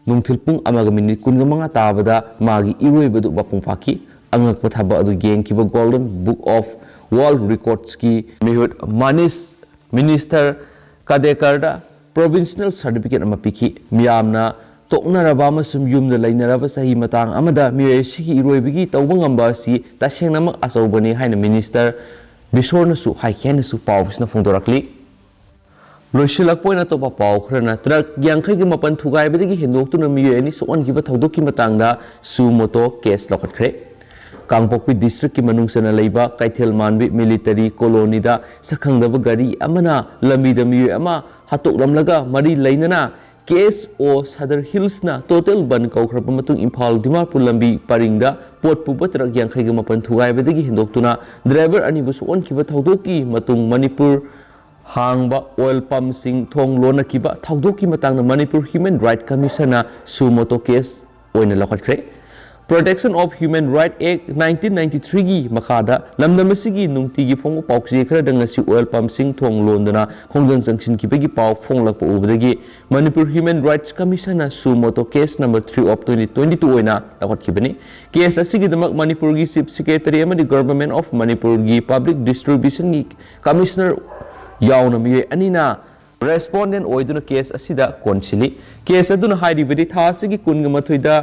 ꯅꯨꯡꯊꯤꯜ ꯄꯨꯡ ꯑꯃꯒ ꯃꯤꯅꯤꯠ ꯀꯨꯟꯒ ꯃꯉꯥ ꯇꯥꯕꯗ ꯃꯥꯒꯤ ꯏꯔꯣꯏꯕꯗꯨ ꯃꯄꯨꯡ ꯐꯥꯈꯤ꯫ ꯑꯉꯛꯄ ꯊꯕꯛ ꯑꯗꯨ ꯌꯦꯡꯈꯤꯕ Golden Book of World Recordsꯀꯤ ꯃꯤꯍꯨꯠ ꯃꯥꯅꯤꯁ ꯃꯤꯅꯤꯁꯇꯔ ꯀꯥꯗꯦꯀꯔꯗ ꯄ꯭ꯔꯣꯚꯤꯟꯁꯅꯦꯜ ꯁꯥꯔꯇꯤꯐꯤꯀꯦꯠ ꯑꯃ ꯄꯤꯈꯤ꯫ ꯃꯤꯌꯥꯝꯅ ꯇꯣꯛꯅꯔꯕ ꯑꯃꯁꯨꯡ ꯌꯨꯝꯗ ꯂꯩꯅꯔꯕ ꯆꯍꯤ ꯃꯇꯥꯡ ꯑꯃꯗ ꯃꯤꯑꯣꯏ ꯑꯁꯤꯒꯤ ꯏꯔꯣꯏꯕꯒꯤ ꯇꯧꯕ ꯉꯝꯕ ꯑꯁꯤ ꯇꯁꯦꯡꯅꯃꯛ ꯑꯆꯧꯕꯅꯤ ꯍꯥꯏꯅ ꯃꯤꯅꯤꯁꯇꯔ ꯕꯤꯁꯣꯔꯅꯁꯨ ꯍꯥꯏꯈꯤ ꯍꯥꯏꯅꯁꯨ ꯄꯥꯎꯁꯤꯅ ꯐꯣꯡꯗꯣꯔꯛꯂꯤ꯫ ꯂꯣꯏꯁꯤꯜꯂꯛꯄ ꯑꯣꯏꯅ ꯑꯇꯣꯞꯄ ꯄꯥꯎ ꯈꯔꯅ ꯇ꯭ꯔꯛ ꯌꯥꯡꯈꯩꯒ ꯃꯥꯄꯟ ꯊꯨꯒꯥꯏꯕꯗꯒꯤ ꯍꯦꯟꯗꯣꯛꯇꯨꯅ ꯃꯤꯑꯣꯏ ꯑꯅꯤ ꯁꯣꯛꯍꯟꯈꯤꯕ ꯊꯧꯗꯣꯛꯀꯤ ꯃꯇꯥꯡꯗ ꯁꯨ ꯃꯣꯇꯣ ꯀꯦꯁ ꯂꯧꯈꯠꯈ꯭ꯔꯦ꯫ ꯀꯥꯡꯄꯣꯛꯄꯤ ꯗꯤꯁꯇ꯭ꯔꯤꯛꯀꯤ ꯃꯅꯨꯡ ꯆꯟꯅ ꯂꯩꯕ ꯀꯩꯊꯦꯜ ꯃꯥꯟꯕꯤ ꯃꯤꯂꯤꯇꯔꯤ ꯀꯣꯂꯣꯅꯤꯗ ꯁꯛꯈꯪꯗꯕ ꯒꯥꯔꯤ ꯑꯃꯅ ꯂꯝꯕꯤꯗ ꯃꯤꯑꯣꯏ ꯑꯃ ꯍꯥꯠꯇꯣꯛꯂꯝꯂꯒ ꯃꯔꯤ ꯂꯩꯅꯅ ꯀꯦ ꯑꯦꯁ ꯑꯣ ꯁꯗꯔ ꯍꯤꯜꯁꯅ ꯇꯣꯇꯦꯜ ꯕꯟ ꯀꯧꯈ꯭ꯔꯕ ꯃꯇꯨꯡ ꯏꯝꯐꯥꯜ ꯗꯤꯃꯥꯄꯨꯔ ꯂꯝꯕꯤ ꯄꯔꯤꯡꯗ ꯄꯣꯠ ꯄꯨꯕ ꯇ꯭ꯔꯛ ꯌꯥꯡꯈꯩꯒ ꯃꯥꯄꯟ ꯊꯨꯒꯥꯏꯕꯗꯒꯤ ꯍꯦꯟꯗꯣꯛꯇꯨꯅ ꯗ꯭ꯔꯥꯏꯚꯔ ꯑꯅꯤꯕꯨ ꯁꯣꯛꯍꯟꯈꯤꯕ ꯊꯧꯗꯣꯛꯀꯤ ꯃꯇꯨꯡ ꯃꯅꯤꯄꯨꯔ ꯍꯥꯡꯕ ꯑꯣꯏꯜ ꯄꯝꯁꯤꯡ ꯊꯣꯡ ꯂꯣꯟꯅꯈꯤꯕ ꯊꯧꯗꯣꯛꯀꯤ ꯃꯇꯥꯡꯗ Manipur human right ꯀꯃꯤꯁꯟꯅ suo motu case ꯑꯣꯏꯅ ꯂꯧꯈꯠꯈ꯭ꯔꯦ꯫ Protection of Human Right Act nineteen ninety threeꯒꯤ ꯃꯈꯥꯗ ꯂꯝꯗꯝ ꯑꯁꯤꯒꯤ ꯅꯨꯡꯇꯤꯒꯤ ꯐꯣꯡꯕ ꯄꯥꯎꯆꯦ ꯈꯔꯗ ꯉꯁꯤ ꯑꯣꯏꯜ ꯄꯝꯁꯤꯡ ꯊꯣꯡ ꯂꯣꯟꯗꯨꯅ ꯈꯣꯡꯖꯪ ꯆꯪꯁꯤꯟꯈꯤꯕꯒꯤ ꯄꯥꯎ ꯐꯣꯡꯂꯛꯄ ꯎꯕꯗꯒꯤ ꯃꯅꯤꯄꯨꯔ ꯍ꯭ꯌꯨꯃꯦꯟ ꯔꯥꯏꯠꯁ ꯀꯃꯤꯁꯟꯅ suo motu case number three of twenty twenty two ꯑꯣꯏꯅ ꯂꯧꯈꯠꯈꯤꯕꯅꯤ꯫ ꯀꯦꯁ ꯑꯁꯤꯒꯤꯗꯃꯛ ꯃꯅꯤꯄꯨꯔꯒꯤ ꯆꯤꯐ ꯁꯦꯀ꯭ꯔꯦꯇꯔꯤ ꯑꯃꯗꯤ ꯒꯚꯔꯟꯃꯦꯟꯠ ꯑꯣꯐ ꯃꯅꯤꯄꯨꯔꯒꯤ ꯄꯕ꯭ꯂꯤꯛ ꯗꯤꯁꯇ꯭ꯔꯤꯕ꯭ꯌꯨꯁꯟꯒꯤ ꯀꯃꯤꯁꯅꯔ ꯌꯥꯎꯅ ꯃꯤꯑꯣꯏ ꯑꯅꯤꯅ ꯔꯦꯁꯄꯣꯟꯗꯦꯟꯠ ꯑꯣꯏꯗꯨꯅ ꯀꯦꯁ ꯑꯁꯤꯗ ꯀꯣꯟꯁꯤꯜꯂꯤ꯫ ꯀꯦꯁ ꯑꯗꯨꯅ ꯍꯥꯏꯔꯤꯕꯗꯤ ꯊꯥ ꯑꯁꯤꯒꯤ ꯀꯨꯟꯒ ꯃꯥꯊꯣꯏꯗ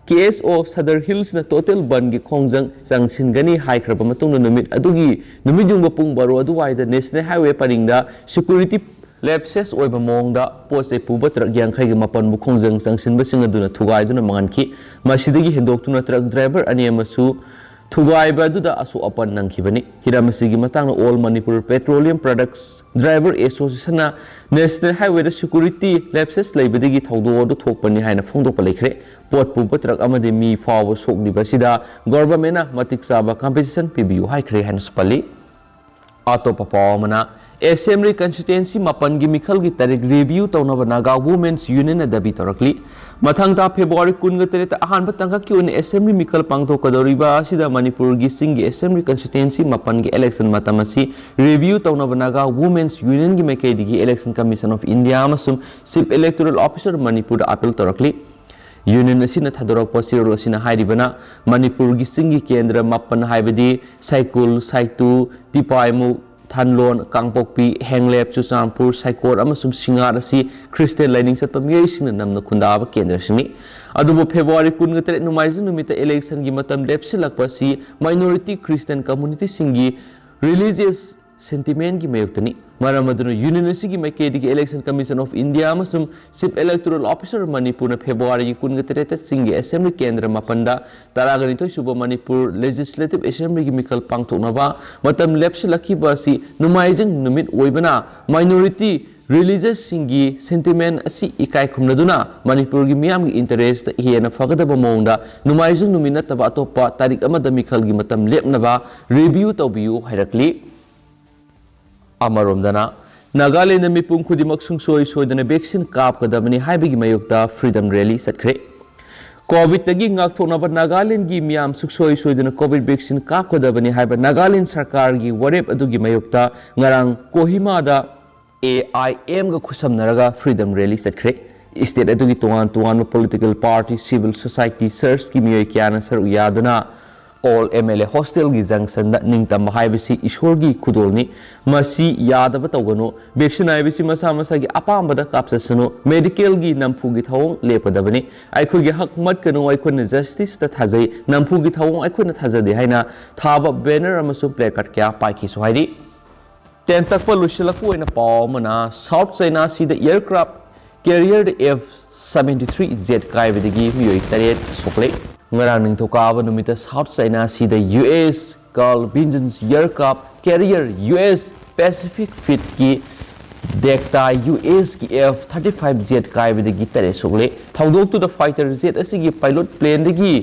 ꯀꯦ ꯑꯦꯁ ꯑꯣ ꯁꯗꯔ ꯍꯤꯜꯁꯅ ꯇꯣꯇꯦꯜ ꯕꯟꯒꯤ ꯈꯣꯡꯖꯪ ꯆꯪꯁꯤꯟꯒꯅꯤ ꯍꯥꯏꯈ꯭ꯔꯕ ꯃꯇꯨꯡꯗ ꯅꯨꯃꯤꯠ ꯑꯗꯨꯒꯤ ꯅꯨꯃꯤꯠ ꯌꯨꯡꯕ ꯄꯨꯡ ꯕꯥꯔꯣ ꯑꯗꯨꯋꯥꯏꯗ ꯅꯦꯁꯅꯦꯜ ꯍꯥꯏꯋꯦ ꯄꯔꯤꯡꯗ ꯁꯦꯀ꯭ꯌꯨꯔꯤꯇꯤ ꯂꯦꯞꯁꯦꯁ ꯑꯣꯏꯕ ꯃꯑꯣꯡꯗ ꯄꯣꯠ ꯆꯩ ꯄꯨꯕ ꯇ꯭ꯔꯛ ꯌꯥꯡꯈꯩꯒ ꯃꯥꯄꯟꯕꯨ ꯈꯣꯡꯖꯪ ꯆꯪꯁꯤꯟꯕꯁꯤꯡ ꯑꯗꯨꯅ ꯊꯨꯒꯥꯏꯗꯨꯅ ꯃꯥꯡꯍꯟꯈꯤ꯫ ꯃꯁꯤꯗꯒꯤ ꯍꯦꯟꯗꯣꯛꯇꯨꯅ ꯇ꯭ꯔꯛ ꯗ꯭ꯔꯥꯏꯚꯔ ꯑꯅꯤ ꯑꯃꯁꯨ ꯊꯨꯒꯥꯏꯕ ꯑꯗꯨꯗ ꯑꯁꯣꯛ ꯑꯄꯟ ꯅꯪꯈꯤꯕꯅꯤ꯫ ꯍꯤꯔꯝ ꯑꯁꯤꯒꯤ ꯃꯇꯥꯡꯗ all Manipur petroleum products driver ꯑꯦꯁꯣꯁꯤꯌꯦꯁꯟꯅ ꯅꯦꯁꯅꯦꯜ ꯍꯥꯏꯋꯦꯗ ꯁꯦꯀ꯭ꯌꯨꯔꯤꯇꯤ ꯂꯦꯞꯁꯦꯁ ꯂꯩꯕꯗꯒꯤ ꯊꯧꯗꯣꯛ ꯑꯗꯨ ꯊꯣꯛꯄꯅꯤ ꯍꯥꯏꯅ ꯐꯣꯡꯗꯣꯛꯄ ꯂꯩꯈ꯭ꯔꯦ꯫ ꯄꯣꯠ ꯄꯨꯕ ꯇ꯭ꯔꯛ ꯑꯃꯗꯤ ꯃꯤ ꯐꯥꯎꯕ ꯁꯣꯛꯂꯤꯕ ꯑꯁꯤꯗ ꯒꯣꯚꯔꯟꯃꯦꯟꯠꯅ ꯃꯇꯤꯛ ꯆꯥꯕ ꯀꯝꯄꯦꯟꯁꯦꯁꯟ ꯄꯤꯕꯤꯌꯨ ꯍꯥꯏꯈ꯭ꯔꯦ ꯍꯥꯏꯅꯁꯨ ꯄꯜꯂꯤ꯫ ꯑꯇꯣꯞꯄ ꯄꯥꯎ ꯑꯃꯅ, ꯑꯦꯁꯦꯝꯕ꯭ꯂꯤ ꯀꯟꯁꯇꯤꯇ꯭ꯋꯦꯟꯁꯤ ꯃꯥꯄꯟꯒꯤ ꯃꯤꯈꯜꯒꯤ ꯇꯥꯔꯤꯛ ꯔꯤꯚꯤꯌꯨ ꯇꯧꯅꯕ ꯅꯥꯒꯥ ꯋꯨꯃꯦꯟꯁ ꯌꯨꯅꯤꯌꯟꯅ ꯗꯥꯕꯤ ꯇꯧꯔꯛꯂꯤ꯫ ꯃꯊꯪ ꯊꯥ ꯐꯦꯕ꯭ꯔꯨꯋꯥꯔꯤ ꯀꯨꯟꯒ ꯇꯔꯦꯠꯇ ꯑꯍꯥꯟꯕ ꯇꯥꯡꯀꯛꯀꯤ ꯑꯣꯏꯅ ꯑꯦꯁꯦꯝꯕ꯭ꯂꯤ ꯃꯤꯈꯜ ꯄꯥꯡꯊꯣꯛꯀꯗꯧꯔꯤꯕ ꯑꯁꯤꯗ ꯃꯅꯤꯄꯨꯔꯒꯤ ꯆꯤꯡꯒꯤ ꯑꯦꯁꯦꯝꯕ꯭ꯂꯤ ꯀꯟꯁꯇꯤꯇ꯭ꯋꯦꯟꯁꯤ ꯃꯥꯄꯟꯒꯤ ꯏꯂꯦꯛꯁꯟ ꯃꯇꯝ ꯑꯁꯤ ꯔꯤꯚꯤꯌꯨ ꯇꯧꯅꯕ ꯅꯥꯒꯥ ꯋꯨꯃꯦꯟꯁ ꯌꯨꯅꯤꯌꯟꯒꯤ ꯃꯥꯏꯀꯩꯗꯒꯤ ꯏꯂꯦꯛꯁꯟ ꯀꯃꯤꯁꯟ ꯑꯣꯐ ꯏꯟꯗꯤꯌꯥ ꯑꯃꯁꯨꯡ ꯆꯤꯐ ꯏꯂꯦꯛꯇꯣꯔꯦꯜ ꯑꯣꯐꯤꯁꯔ ꯃꯅꯤꯄꯨꯔꯗ ꯑꯥꯄꯤꯜ ꯇꯧꯔꯛꯂꯤ꯫ ꯌꯨꯅꯤꯌꯟ ꯑꯁꯤꯅ ꯊꯥꯗꯣꯔꯛꯄ ꯆꯦꯔꯣꯜ ꯑꯁꯤꯅ ꯍꯥꯏꯔꯤꯕꯅ, ꯃꯅꯤꯄꯨꯔꯒꯤ ꯆꯤꯡꯒꯤ ꯀꯦꯟꯗ꯭ꯔ ꯃꯥꯄꯟ ꯍꯥꯏꯕꯗꯤ ꯁꯥꯏꯀꯨꯜ, ꯁꯥꯏꯇꯨ, ꯇꯤꯄꯥꯏꯃꯨꯛ, ꯊꯥꯟꯂꯣꯟ, ꯀꯥꯡꯄꯣꯛꯄꯤ, ꯍꯦꯡꯂꯦꯞ, ꯆꯨꯔꯆꯥꯟꯄꯨꯔ, ꯁꯥꯏꯀꯣꯠ ꯑꯃꯁꯨꯡ ꯁꯤꯡꯉꯥꯠ ꯑꯁꯤ ꯈ꯭ꯔꯤꯁꯇꯤꯌꯥꯟ ꯂꯥꯏꯅꯤꯡ ꯆꯠꯄ ꯃꯤꯑꯣꯏꯁꯤꯡꯅ ꯅꯝꯅ ꯈꯨꯟꯗꯥꯕ ꯀꯦꯟꯗ꯭ꯔꯁꯤꯡꯅꯤ꯫ ꯑꯗꯨꯕꯨ ꯐꯦꯕ꯭ꯔꯨꯋꯥꯔꯤ ꯀꯨꯟꯒ ꯇꯔꯦꯠ ꯅꯣꯡꯃꯥꯏꯖꯤꯡ ꯅꯨꯃꯤꯠꯇ ꯏꯂꯦꯛꯁꯟꯒꯤ ꯃꯇꯝ ꯂꯦꯞꯁꯤꯜꯂꯛꯄ ꯑꯁꯤ ꯃꯥꯏꯅꯣꯔꯤꯇꯤ ꯈ꯭ꯔꯤꯁꯇꯤꯌꯥꯟ ꯀꯝꯃꯨꯅꯤꯇꯤꯁꯤꯡꯒꯤ ꯔꯤꯂꯤꯖꯤꯌꯁ ꯁꯦꯟꯇꯤꯃꯦꯟꯒꯤ ꯃꯥꯌꯣꯛꯇꯅꯤ꯫ ꯃꯔꯝ ꯑꯗꯨꯅ ꯌꯨꯅꯤꯌꯟ ꯑꯁꯤꯒꯤ ꯃꯥꯏꯀꯩꯗꯒꯤ ꯏꯂꯦꯛꯁꯟ ꯀꯃꯤꯁꯟ ꯑꯣꯐ ꯏꯟꯗꯤꯌꯥ ꯑꯃꯁꯨꯡ ꯆꯤꯐ ꯏꯂꯦꯛꯇꯣꯔꯦꯜ ꯑꯣꯐꯤꯁꯔ ꯃꯅꯤꯄꯨꯔꯅ ꯐꯦꯕ꯭ꯔꯨꯋꯥꯔꯤꯒꯤ ꯀꯨꯟꯒ ꯇꯔꯦꯠꯇ ꯆꯤꯡꯒꯤ ꯑꯦꯁꯦꯝꯕ꯭ꯂꯤ ꯀꯦꯟꯗ꯭ꯔ ꯃꯥꯄꯟꯗ ꯇꯔꯥꯒ ꯅꯤꯊꯣꯏ ꯁꯨꯕ ꯃꯅꯤꯄꯨꯔ ꯂꯦꯖꯤꯁꯂꯦꯇꯤꯚ ꯑꯦꯁꯦꯝꯕ꯭ꯂꯤꯒꯤ ꯃꯤꯈꯜ ꯄꯥꯡꯊꯣꯛꯅꯕ ꯃꯇꯝ ꯂꯦꯞꯁꯤꯜꯂꯛꯈꯤꯕ ꯑꯁꯤ ꯅꯣꯡꯃꯥꯏꯖꯤꯡ ꯅꯨꯃꯤꯠ ꯑꯣꯏꯕꯅ ꯃꯥꯏꯅꯣꯔꯤꯇꯤ ꯔꯤꯂꯤꯖꯁꯁꯤꯡꯒꯤ ꯁꯦꯟꯇꯤꯃꯦꯟ ꯑꯁꯤ ꯏꯀꯥꯏ ꯈꯨꯝꯅꯗꯨꯅ ꯃꯅꯤꯄꯨꯔꯒꯤ ꯃꯤꯌꯥꯝꯒꯤ ꯏꯟꯇꯔꯦꯁꯇ ꯍꯦꯟꯅ ꯐꯒꯗꯕ ꯃꯑꯣꯡꯗ ꯅꯣꯡꯃꯥꯏꯖꯤꯡ ꯅꯨꯃꯤꯠ ꯅꯠꯇꯕ ꯑꯇꯣꯞꯄ ꯇꯥꯔꯤꯛ ꯑꯃꯗ ꯃꯤꯈꯜꯒꯤ ꯃꯇꯝ ꯂꯦꯞꯅꯕ ꯔꯤꯚꯤꯌꯨ ꯇꯧꯕꯤꯌꯨ ꯍꯥꯏꯔꯛꯂꯤ꯫ ꯑꯃꯔꯣꯝꯗꯅ, ꯅꯥꯒꯥꯂꯦꯟꯗ ꯃꯤꯄꯨꯝ ꯈꯨꯗꯤꯡꯃꯛ ꯁꯨꯡꯁꯣꯏ ꯁꯣꯏꯗꯅ ꯚꯦꯛꯁꯤꯟ ꯀꯥꯞꯀꯗꯕꯅꯤ ꯍꯥꯏꯕꯒꯤ ꯃꯥꯌꯣꯛꯇ ꯐ꯭ꯔꯤꯗꯝ ꯔꯦꯂꯤ ꯆꯠꯈ꯭ꯔꯦ꯫ ꯀꯣꯚꯤꯗꯇꯒꯤ ꯉꯥꯛꯊꯣꯛꯅꯕ ꯅꯥꯒꯥꯂꯦꯟꯒꯤ ꯃꯤꯌꯥꯝ ꯁꯨꯡꯁꯣꯏ ꯁꯣꯏꯗꯅ ꯀꯣꯚꯤꯗ ꯚꯦꯛꯁꯤꯟ ꯀꯥꯞꯀꯗꯕꯅꯤ ꯍꯥꯏꯕ ꯅꯥꯒꯥꯂꯦꯟ ꯁꯔꯀꯥꯔꯒꯤ ꯋꯥꯔꯦꯞ ꯑꯗꯨꯒꯤ ꯃꯥꯌꯣꯛꯇ ꯉꯔꯥꯡ ꯀꯣꯍꯤꯃꯥꯗ ꯑꯦ ꯑꯥꯏ ꯑꯦꯝꯒ ꯈꯨꯠꯁꯝꯅꯔꯒ ꯐ꯭ꯔꯤꯗꯝ ꯔꯦꯂꯤ ꯆꯠꯈ꯭ꯔꯦ꯫ ꯁ꯭ꯇꯦꯠ ꯑꯗꯨꯒꯤ ꯇꯣꯉꯥꯟ ꯇꯣꯉꯥꯟꯕ ꯄꯣꯂꯤꯇꯤꯀꯦꯜ ꯄꯥꯔꯇꯤ, ꯁꯤꯚꯤꯜ ꯁꯣꯁꯥꯏꯇꯤ, ꯆꯔꯆꯀꯤ ꯃꯤꯑꯣꯏ ꯀꯌꯥꯅ ꯁꯔꯨꯛ ꯌꯥꯗꯨꯅ ꯑꯣꯜ ꯑꯦꯝ ꯑꯦꯜ ꯑꯦ ꯍꯣꯁꯇꯦꯜꯒꯤ ꯖꯪꯁꯟꯗ ꯅꯤꯡꯇꯝꯕ ꯍꯥꯏꯕꯁꯤ ꯏꯁꯣꯔꯒꯤ ꯈꯨꯗꯣꯜꯅꯤ꯫ ꯃꯁꯤ ꯌꯥꯗꯕ ꯇꯧꯒꯅꯨ꯫ ꯚꯦꯛꯁꯤꯟ ꯍꯥꯏꯕꯁꯤ ꯃꯁꯥ ꯃꯁꯥꯒꯤ ꯑꯄꯥꯝꯕꯗ ꯀꯥꯞꯆꯁꯅꯨ꯫ ꯃꯦꯗꯤꯀꯦꯜꯒꯤ ꯅꯝꯐꯨꯒꯤ ꯊꯧꯑꯣꯡ ꯂꯦꯞꯀꯗꯕꯅꯤ꯫ ꯑꯩꯈꯣꯏꯒꯤ ꯍꯛ ꯃꯠꯀꯅꯨ, ꯑꯩꯈꯣꯏꯅ ꯖꯁꯇꯤꯁꯇ ꯊꯥꯖꯩ, ꯅꯝꯐꯨꯒꯤ ꯊꯧꯑꯣꯡ ꯑꯩꯈꯣꯏꯅ ꯊꯥꯖꯗꯦ ꯍꯥꯏꯅ ꯊꯥꯕ ꯕꯦꯅꯔ ꯑꯃꯁꯨꯡ ꯄ꯭ꯂꯦꯀꯥꯔꯗ ꯀꯌꯥ ꯄꯥꯏꯈꯤꯁꯨ ꯍꯥꯏꯔꯤ꯫ ꯇꯦꯟꯇꯛꯄ ꯂꯣꯏꯁꯤꯜꯂꯛꯄ ꯑꯣꯏꯅ ꯄꯥꯎ ꯑꯃꯅ, ꯁꯥꯎꯠ ꯆꯥꯏꯅꯥ ꯁꯤꯗ ꯑꯦꯌꯔꯀ꯭ꯔꯥꯐ ꯀꯦꯔꯤꯌꯔꯗ ꯑꯦꯐ ꯁꯚꯦꯟꯇꯤ ꯊ꯭ꯔꯤ ꯖꯦꯠ ꯀꯥꯏꯕꯗꯒꯤ ꯃꯤꯑꯣꯏ ꯇꯔꯦꯠ ꯁꯣꯛꯂꯦ꯫ ꯉꯔꯥꯡ ꯅꯤꯡꯊꯧꯀꯥꯕ ꯅꯨꯃꯤꯠꯇ ꯁꯥꯎꯠ ꯆꯥꯏꯅꯥ ꯁꯤꯗ U S Carl Vinson aircraft carrier U S Pacific ꯐ꯭ꯂꯤꯠꯀꯤ ꯗꯦꯛꯇ ꯌꯨ ꯑꯦꯁꯀꯤ ꯑꯦꯐ ꯊꯥꯔꯇꯤ ꯐꯥꯏꯚ ꯖꯦꯠ ꯀꯥꯏꯕꯗꯒꯤ ꯇꯔꯦꯠ ꯁꯣꯛꯂꯦ꯫ ꯊꯧꯗꯣꯛꯇꯨꯗ ꯐꯥꯏꯇꯔ ꯖꯦꯠ ꯑꯁꯤꯒꯤ ꯄꯥꯏꯂꯣꯠ ꯄ꯭ꯂꯦꯟꯗꯒꯤ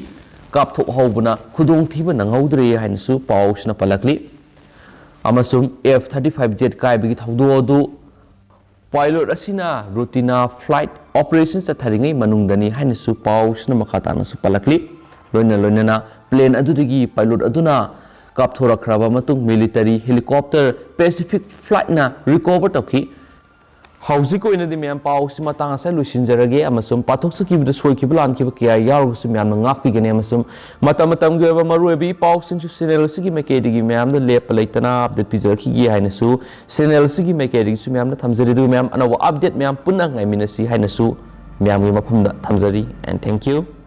ꯀꯥꯞꯊꯣꯛꯍꯧꯕꯅ ꯈꯨꯗꯣꯡꯊꯤꯕ ꯅꯪꯍꯧꯗ꯭ꯔꯦ ꯍꯥꯏꯅꯁꯨ ꯄꯥꯎꯁꯤꯅ ꯄꯜꯂꯛꯂꯤ꯫ ꯑꯃꯁꯨꯡ F thirty five jet ꯀꯥꯏꯕꯒꯤ ꯊꯧꯗꯣꯛ ꯑꯗꯨ pilot ꯑꯁꯤꯅ routine flight operation ꯆꯠꯊꯔꯤꯉꯩ ꯃꯅꯨꯡꯗꯅꯤ ꯍꯥꯏꯅꯁꯨ ꯄꯥꯎꯁꯤꯅ ꯃꯈꯥ ꯇꯥꯅꯁꯨ ꯄꯜꯂꯛꯂꯤ꯫ ꯂꯣꯏꯅ ꯂꯣꯏꯅꯅ plane ꯑꯗꯨꯗꯒꯤ pilot ꯑꯗꯨꯅ ꯀꯥꯞꯊꯣꯔꯛꯈ꯭ꯔꯕ ꯃꯇꯨꯡ military helicopter Pacific flightꯅ recover ꯇꯧꯈꯤ꯫ ꯍꯧꯖꯤꯛꯀꯤ ꯑꯣꯏꯅꯗꯤ ꯃꯌꯥꯝ ꯄꯥꯎꯁꯤ ꯃꯇꯥꯡ ꯑꯁꯤꯗ ꯂꯣꯏꯁꯤꯟꯖꯔꯒꯦ ꯑꯃꯁꯨꯡ ꯄꯥꯊꯣꯛꯆꯈꯤꯕꯗ ꯁꯣꯏꯈꯤꯕ ꯂꯥꯟꯈꯤꯕ ꯀꯌꯥ ꯌꯥꯎꯔꯒꯁꯨ ꯃꯌꯥꯝꯅ ꯉꯥꯛꯄꯤꯒꯅꯤ ꯑꯃꯁꯨꯡ ꯃꯇꯝ ꯃꯇꯝꯒꯤ ꯑꯣꯏꯕ ꯃꯔꯨꯑꯣꯏꯕ ꯏ ꯄꯥꯎꯁꯤꯡꯁꯨ channel ꯑꯁꯤꯒꯤ ꯃꯥꯏꯀꯩꯗꯒꯤ ꯃꯌꯥꯝꯗ ꯂꯦꯞꯄ ꯂꯩꯇꯅ update ꯄꯤꯖꯔꯛꯈꯤꯒꯦ ꯍꯥꯏꯅꯁꯨ channel ꯑꯁꯤꯒꯤ ꯃꯥꯏꯀꯩꯗꯒꯤꯁꯨ ꯃꯌꯥꯝꯗ ꯊꯝꯖꯔꯤ꯫ ꯑꯗꯨꯒ ꯃꯌꯥꯝ ꯑꯅꯧꯕ update ꯃꯌꯥꯝ ꯄꯨꯟꯅ ꯉꯥꯏꯃꯤꯟꯅꯁꯤ ꯍꯥꯏꯅꯁꯨ ꯃꯌꯥꯝꯒꯤ ꯃꯐꯝꯗ ꯊꯝꯖꯔꯤ꯫ And thank you꯫